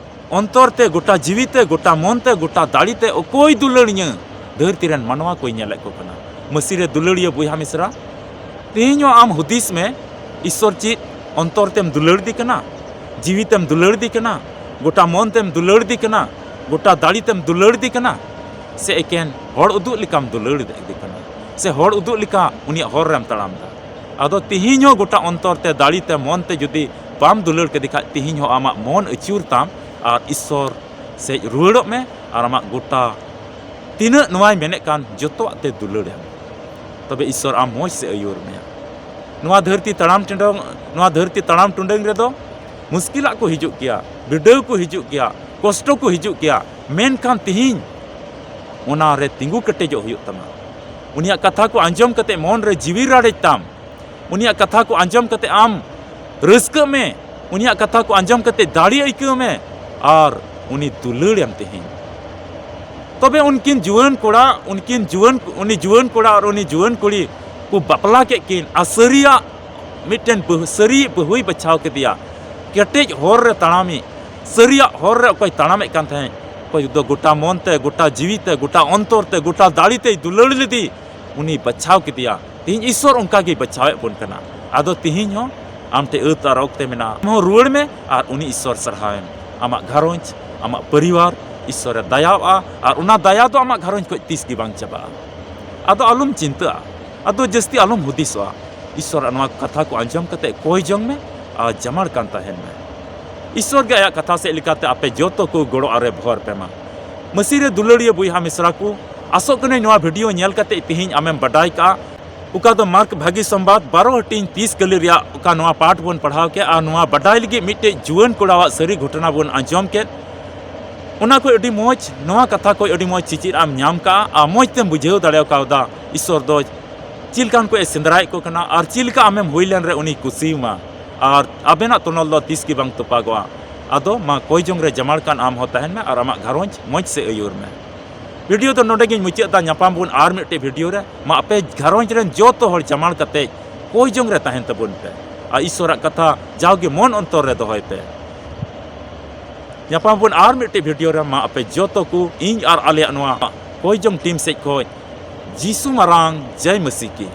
ᱚᱱᱛᱚᱨ ᱛᱮ, ᱜᱚᱴᱟ ᱡᱤᱣᱤ ᱛᱮ, ᱜᱚᱴᱟ ᱢᱚᱱ ᱛᱮ, ᱜᱚᱴᱟ ᱫᱟᱲᱮ ᱛᱮ ᱚᱠᱚᱭ ᱫᱩᱞᱟᱹᱲᱤᱧᱟᱹ? ᱫᱷᱟᱹᱨᱛᱤ ᱨᱮᱱ ᱢᱟᱱᱣᱟ ᱠᱚᱭ ᱧᱮᱞᱮᱫ ᱠᱚ ᱠᱟᱱᱟ᱾ ᱢᱟᱹᱥᱤ ᱨᱮ ᱫᱩᱞᱟᱹᱲᱤᱭᱟᱹ ᱵᱚᱭᱦᱟ ᱢᱤᱥᱨᱟ, ᱛᱮᱦᱮᱧ ᱦᱚᱸ ᱟᱢ ᱦᱩᱫᱤᱥ ᱢᱮ, ᱤᱥᱥᱚᱨ ᱪᱮᱫ ᱚᱱᱛᱚᱨ ᱛᱮᱢ ᱫᱩᱞᱟᱹᱲ ᱫᱮ ᱠᱟᱱᱟ? ᱡᱤᱣᱤ ᱛᱮᱢ ᱫᱩᱞᱟᱹᱲ ᱫᱮ ᱠᱟᱱᱟ? ᱜᱚᱴᱟ ᱢᱚᱱ ᱛᱮᱢ ᱫᱩᱞᱟᱹᱲ ᱫᱮ ᱠᱟᱱᱟ? ᱜᱚᱴᱟ ᱫᱟᱲᱮ ᱛᱮᱢ ᱫᱩᱞᱟᱹᱲ ᱫᱮ ᱠᱟᱱᱟ? ᱥᱮ ᱮᱠᱮᱱ ᱦᱚᱲ ᱩᱫᱩᱜ ᱞᱮᱠᱟᱢ ᱫᱩᱞᱟᱹᱲ ᱫᱮ ᱠᱟᱱᱟ? ᱥᱮ ᱦᱚᱲ ᱩᱫᱩᱜ ᱞᱮᱠᱟ ᱩᱱᱤᱭᱟᱜ ᱦᱚᱨ ᱨᱮᱢ ᱛᱟᱲᱟᱢ ᱮᱫᱟ? ᱟᱫᱚ ᱛᱤᱦᱤᱧ ᱦᱚᱸ ᱜᱚᱴᱟ ᱚᱱᱛᱚᱨ ᱛᱮ, ᱫᱟᱲᱮ ᱛᱮ, ᱢᱚᱱ ᱛᱮ ᱡᱩᱫᱤ ᱵᱟᱢ ᱫᱩᱞᱟᱹᱲ ᱠᱮᱫᱮ ᱠᱷᱟᱡ, ᱛᱤᱦᱤᱧ ᱦᱚᱸ ᱟᱢᱟᱜ ᱢᱚᱱ ᱟᱹᱪᱩᱨ ᱛᱟᱢ ᱟᱨ ᱤᱥᱥᱚᱨ ᱥᱮᱡ ᱨᱩᱣᱟᱹᱲᱚᱜ ᱢᱮ ᱟᱨ ᱟᱢᱟᱜ ᱜᱚᱴᱟ ᱛᱤᱱᱟᱹᱜ ᱱᱚᱣᱟᱭ ᱢᱮᱱᱮᱫ ᱠᱟᱱ ᱡᱚᱛᱚᱣᱟᱜ ᱛᱮ ᱫᱩᱞᱟᱹᱲ ᱮᱢ᱾ ᱛᱚᱵᱮ ᱤᱥᱥᱚᱨ ᱟᱢ ᱢᱚᱡᱽ ᱥᱮ ᱟᱹᱭᱩᱨ ᱢᱮᱭᱟ᱾ ᱱᱚᱣᱟ ᱫᱷᱟᱹᱨᱛᱤ ᱛᱟᱲᱟᱢ ᱴᱩᱰᱟᱹᱝ, ᱱᱚᱣᱟ ᱫᱷᱟᱹᱨᱛᱤ ᱛᱟᱲᱟᱢ ᱴᱩᱰᱟᱹᱝ ᱨᱮᱫᱚ ᱢᱩᱥᱠᱤᱞᱟᱜ ᱠᱚ ᱦᱤᱡᱩᱜ ᱜᱮᱭᱟ, ᱵᱤᱰᱟᱹᱣ ᱠᱚ ᱦᱤᱡᱩᱜ ᱜᱮᱭᱟ, ᱠᱚᱥᱴᱚ ᱠᱚ ᱦᱤᱡᱩᱜ ᱜᱮᱭᱟ, ᱢᱮᱱᱠᱷᱟᱱ ᱛᱤᱦᱤᱧ ᱚᱱᱟ ᱨᱮ ᱛᱤᱸᱜᱩ ᱠᱮᱴᱮᱡᱚᱜ ᱦᱩᱭᱩᱜ ᱛᱟᱢᱟ᱾ ᱩᱱᱤᱭᱟᱜ ᱠᱟᱛᱷᱟ ᱠᱚ ᱟᱸᱡᱚᱢ ᱠᱟᱛᱮ ᱢᱚᱱ ᱨᱮ ᱡᱤᱣᱤ ᱨᱟᱲᱮᱡ ᱛᱟᱢ᱾ ᱩᱱᱤᱭᱟᱜ ᱠᱟᱛᱷᱟ ᱠᱚ ᱟᱸᱡᱚᱢ ᱠᱟᱛᱮ ᱟᱢ ᱨᱟᱹᱥᱠᱟᱹᱜ ᱢᱮ, ᱩᱱᱤᱭᱟᱜ ᱠᱟᱛᱷᱟ ᱠᱚ ᱟᱸᱡᱚᱢ ᱠᱟᱛᱮ ᱫᱟᱲᱮ ᱟᱹᱭᱠᱟᱹᱣ ᱢᱮ, ᱟᱨ ᱩᱱᱤ ᱫᱩᱞᱟᱹᱲ ᱮᱢ ᱛᱮᱦᱮᱧ᱾ ᱛᱚᱵᱮ ᱩᱱᱠᱤᱱ ᱡᱩᱣᱟᱹᱱ ᱠᱚᱲᱟ, ᱩᱱᱠᱤᱱ ᱡᱩᱣᱟᱹᱱ, ᱩᱱᱤ ᱡᱩᱣᱟᱹᱱ ᱠᱚᱲᱟ ᱟᱨ ᱩᱱᱤ ᱡᱩᱣᱟᱹᱱ ᱠᱩᱲᱤ ᱠᱚ ᱵᱟᱯᱞᱟ ᱠᱮᱫ ᱠᱤᱱ ᱟᱨ ᱥᱟᱹᱨᱤᱭᱟᱜ ᱢᱤᱫᱴᱮᱱ ᱵᱟᱹᱦᱩ, ᱥᱟᱹᱨᱤ ᱵᱟᱹᱦᱩᱭ ᱵᱟᱪᱷᱟᱣ ᱠᱮᱫᱮᱭᱟ᱾ ᱠᱮᱴᱮᱡ ᱦᱚᱨ ᱨᱮ ᱛᱟᱲᱟᱢᱤᱡ, ᱥᱟᱹᱨᱤᱭᱟᱜ ᱦᱚᱨ ᱨᱮ ᱚᱠᱚᱭ ᱛᱟᱲᱟᱢᱮᱫ ᱠᱟᱱ ᱛᱟᱦᱮᱸᱫ, ᱚᱠᱚᱭ ᱫᱚ ᱜᱚᱴᱟ ᱢᱚᱱ ᱛᱮ, ᱜᱚᱴᱟ ᱡᱤᱣᱤ ᱛᱮ, ᱜᱚᱴᱟ ᱚᱱᱛᱚᱨ ᱛᱮ, ᱜᱚᱴᱟ ᱫᱟᱲᱮ ᱛᱮᱭ ᱫᱩᱞᱟᱹᱲ ᱞᱮᱫᱮ, ᱩᱱᱤ ᱵᱟᱪᱷᱟᱣ ᱠᱮᱫᱮᱭᱟ᱾ ᱛᱮᱦᱮᱧ ᱤᱥᱥᱚᱨ ᱚᱱᱠᱟ ᱜᱮᱭ ᱵᱟᱪᱷᱟᱣᱮᱫ ᱵᱚᱱ ᱠᱟᱱᱟ᱾ ᱟᱫᱚ ᱛᱮᱦᱮᱧ ᱦᱚᱸ ᱟᱢ ᱴᱷᱮᱱ ᱟᱹᱛ ᱟᱨ ᱚᱠᱛᱮ ᱢᱮᱱᱟᱜᱼᱟ, ᱟᱢ ᱦᱚᱸ ᱨᱩᱣᱟᱹᱲ ᱢᱮ ᱟᱨ ᱩᱱᱤ ᱤᱥᱥᱚᱨ ᱥᱟᱨᱦᱟᱣ ᱮᱢ᱾ ᱟᱢᱟᱜ ᱜᱷᱟᱨᱚᱸᱡᱽ, ᱟᱢᱟᱜ ᱯᱚᱨᱤᱵᱟᱨ ᱤᱥᱥᱚᱨᱮ ᱫᱟᱭᱟᱣᱟᱜᱼᱟ ᱟᱨ ᱚᱱᱟ ᱫᱟᱭᱟ ᱫᱚ ᱟᱢᱟᱜ ᱜᱷᱟᱨᱚᱸᱡᱽ ᱠᱷᱚᱱ ᱛᱤᱥ ᱜᱮ ᱵᱟᱝ ᱪᱟᱵᱟᱜᱼᱟ᱾ ᱟᱫᱚ ᱟᱞᱚᱢ ᱪᱤᱱᱛᱟᱹᱜᱼᱟ, ᱟᱫᱚ ᱡᱟᱹᱥᱛᱤ ᱟᱞᱚᱢ ᱦᱩᱫᱤᱥᱚᱜᱼᱟ᱾ ᱤᱥᱥᱚᱨᱟᱜ ᱱᱚᱣᱟ ᱠᱟᱛᱷᱟ ᱠᱚ ᱟᱸᱡᱚᱢ ᱠᱟᱛᱮ ᱠᱚᱭ ᱡᱚᱝ ᱢᱮ ᱟᱨ ᱡᱟᱢᱟᱲ ᱠᱟᱱ ᱛᱟᱦᱮᱱ ᱢᱮ᱾ ᱤᱥᱥᱚᱨ ᱜᱮ ᱟᱭᱟᱜ ᱠᱟᱛᱷᱟ ᱥᱮᱫ ᱞᱮᱠᱟᱛᱮ ᱟᱯᱮ ᱡᱚᱛᱚ ᱠᱚ ᱜᱚᱲᱚ ᱟᱨᱮ ᱵᱷᱚᱨ ᱯᱮ ᱢᱟ᱾ ᱢᱟᱹᱥᱤ ᱨᱮ ᱫᱩᱞᱟᱹᱲᱤᱭᱟᱹ ᱵᱚᱭᱦᱟ ᱢᱤᱥᱨᱟ ᱠᱚ, ᱟᱥᱚᱜ ᱠᱟᱹᱱᱟᱹᱧ ᱱᱚᱣᱟ ᱵᱷᱤᱰᱤᱭᱳ ᱧᱮᱞ ᱠᱟᱛᱮ ᱛᱮᱦᱮᱧ ᱟᱢᱮᱢ ᱵᱟᱰᱟᱭ ᱠᱟᱜᱼᱟ, ᱚᱠᱟ ᱫᱚ ᱢᱟᱨᱠ ᱵᱷᱟᱹᱜᱤ ᱥᱚᱢᱵᱟᱫ ᱵᱟᱨᱚ ᱦᱟᱹᱴᱤᱧ ᱛᱤᱥ ᱠᱟᱹᱞᱤ ᱨᱮᱭᱟᱜ ᱚᱠᱟ ᱱᱚᱣᱟ ᱯᱟᱴ ᱵᱚᱱ ᱯᱟᱲᱦᱟᱣ ᱠᱮᱫ ᱟᱨ ᱱᱚᱣᱟ ᱵᱟᱰᱟᱭ ᱞᱟᱹᱜᱤᱫ ᱢᱤᱫᱴᱮᱡ ᱡᱩᱣᱟᱹᱱ ᱠᱚᱲᱟᱣᱟᱜ ᱥᱟᱹᱨᱤ ᱜᱷᱚᱴᱚᱱᱟ ᱵᱚᱱ ᱟᱸᱡᱚᱢ ᱠᱮᱫ᱾ ᱚᱱᱟ ᱠᱷᱚᱡ ᱟᱹᱰᱤ ᱢᱚᱡᱽ, ᱱᱚᱣᱟ ᱠᱟᱛᱷᱟ ᱠᱷᱚᱡ ᱟᱹᱰᱤ ᱢᱚᱡᱽ ᱪᱤᱪᱤᱫ ᱟᱢ ᱧᱟᱢ ᱠᱟᱜᱼᱟ ᱟᱨ ᱢᱚᱡᱽ ᱛᱮᱢ ᱵᱩᱡᱷᱟᱹᱣ ᱫᱟᱲᱮ ᱠᱟᱣᱫᱟ ᱤᱥᱥᱚᱨ ᱫᱚ ᱪᱮᱫ ᱞᱮᱠᱟᱱ ᱠᱚ ᱥᱮᱸᱫᱽᱨᱟᱭᱮᱫ ᱠᱚ ᱠᱟᱱᱟ ᱟᱨ ᱪᱮᱫ ᱞᱮᱠᱟ ᱟᱢᱮᱢ ᱦᱩᱭ ᱞᱮᱱ ᱨᱮ ᱩᱱᱤ ᱠᱩᱥᱤᱭᱟᱢᱟ ᱟᱨ ᱟᱵᱮᱱᱟᱜ ᱛᱚᱱᱚᱞ ᱫᱚ ᱛᱤᱥ ᱜᱮ ᱵᱟᱝ ᱛᱚᱯᱟᱜᱚᱜᱼᱟ᱾ ᱟᱫᱚ ᱢᱟ ᱠᱚᱭ ᱡᱚᱝ ᱨᱮ ᱡᱟᱢᱟᱲ ᱠᱟᱱ ᱟᱢ ᱦᱚᱸ ᱛᱟᱦᱮᱱ ᱢᱮ ᱟᱨ ᱟᱢᱟᱜ ᱜᱷᱟᱨᱚᱸᱡᱽ ᱢᱚᱡᱽ ᱥᱮ ᱟᱹᱭᱩᱨ ᱢᱮ᱾ ᱵᱷᱤᱰᱤᱭᱳ ᱫᱚ ᱱᱚᱰᱮ ᱜᱤᱧ ᱢᱩᱪᱟᱹᱫ ᱮᱫᱟ᱾ ᱧᱟᱯᱟᱢ ᱵᱚᱱ ᱟᱨ ᱢᱤᱫᱴᱮᱡ ᱵᱷᱤᱰᱤᱭᱳ ᱨᱮ᱾ ᱢᱟ ᱟᱯᱮ ᱜᱷᱟᱨᱚᱸᱡᱽ ᱨᱮᱱ ᱡᱚᱛᱚ ᱦᱚᱲ ᱡᱟᱢᱟᱲ ᱠᱟᱛᱮ ᱠᱚᱭ ᱡᱚᱝ ᱨᱮ ᱛᱟᱦᱮᱱ ᱛᱟᱵᱚᱱ ᱯᱮ ᱟᱨ ᱤᱥᱥᱚᱨᱟᱜ ᱠᱟᱛᱷᱟ ᱡᱟᱣᱜᱮ ᱢᱚᱱ ᱚᱱᱛᱚᱨ ᱨᱮ ᱫᱚᱦᱚᱭ ᱯᱮ᱾ ᱧᱟᱯᱟᱢ ᱵᱚᱱ ᱟᱨ ᱢᱤᱫᱴᱮᱡ ᱵᱷᱤᱰᱤᱭᱳ ᱨᱮ᱾ ᱢᱟ ᱟᱯᱮ ᱡᱚᱛᱚ ᱠᱚ ᱤᱧ ᱟᱨ ᱟᱞᱮᱭᱟᱜ ᱱᱚᱣᱟ ᱠᱚᱭ ᱡᱚᱝ ᱴᱤᱢ ᱥᱮᱫ ᱠᱷᱚᱡ ᱡᱤᱥᱩ ᱢᱟᱨᱟᱝ ᱡᱟᱭ ᱢᱟᱹᱥᱤ ᱠᱤ᱾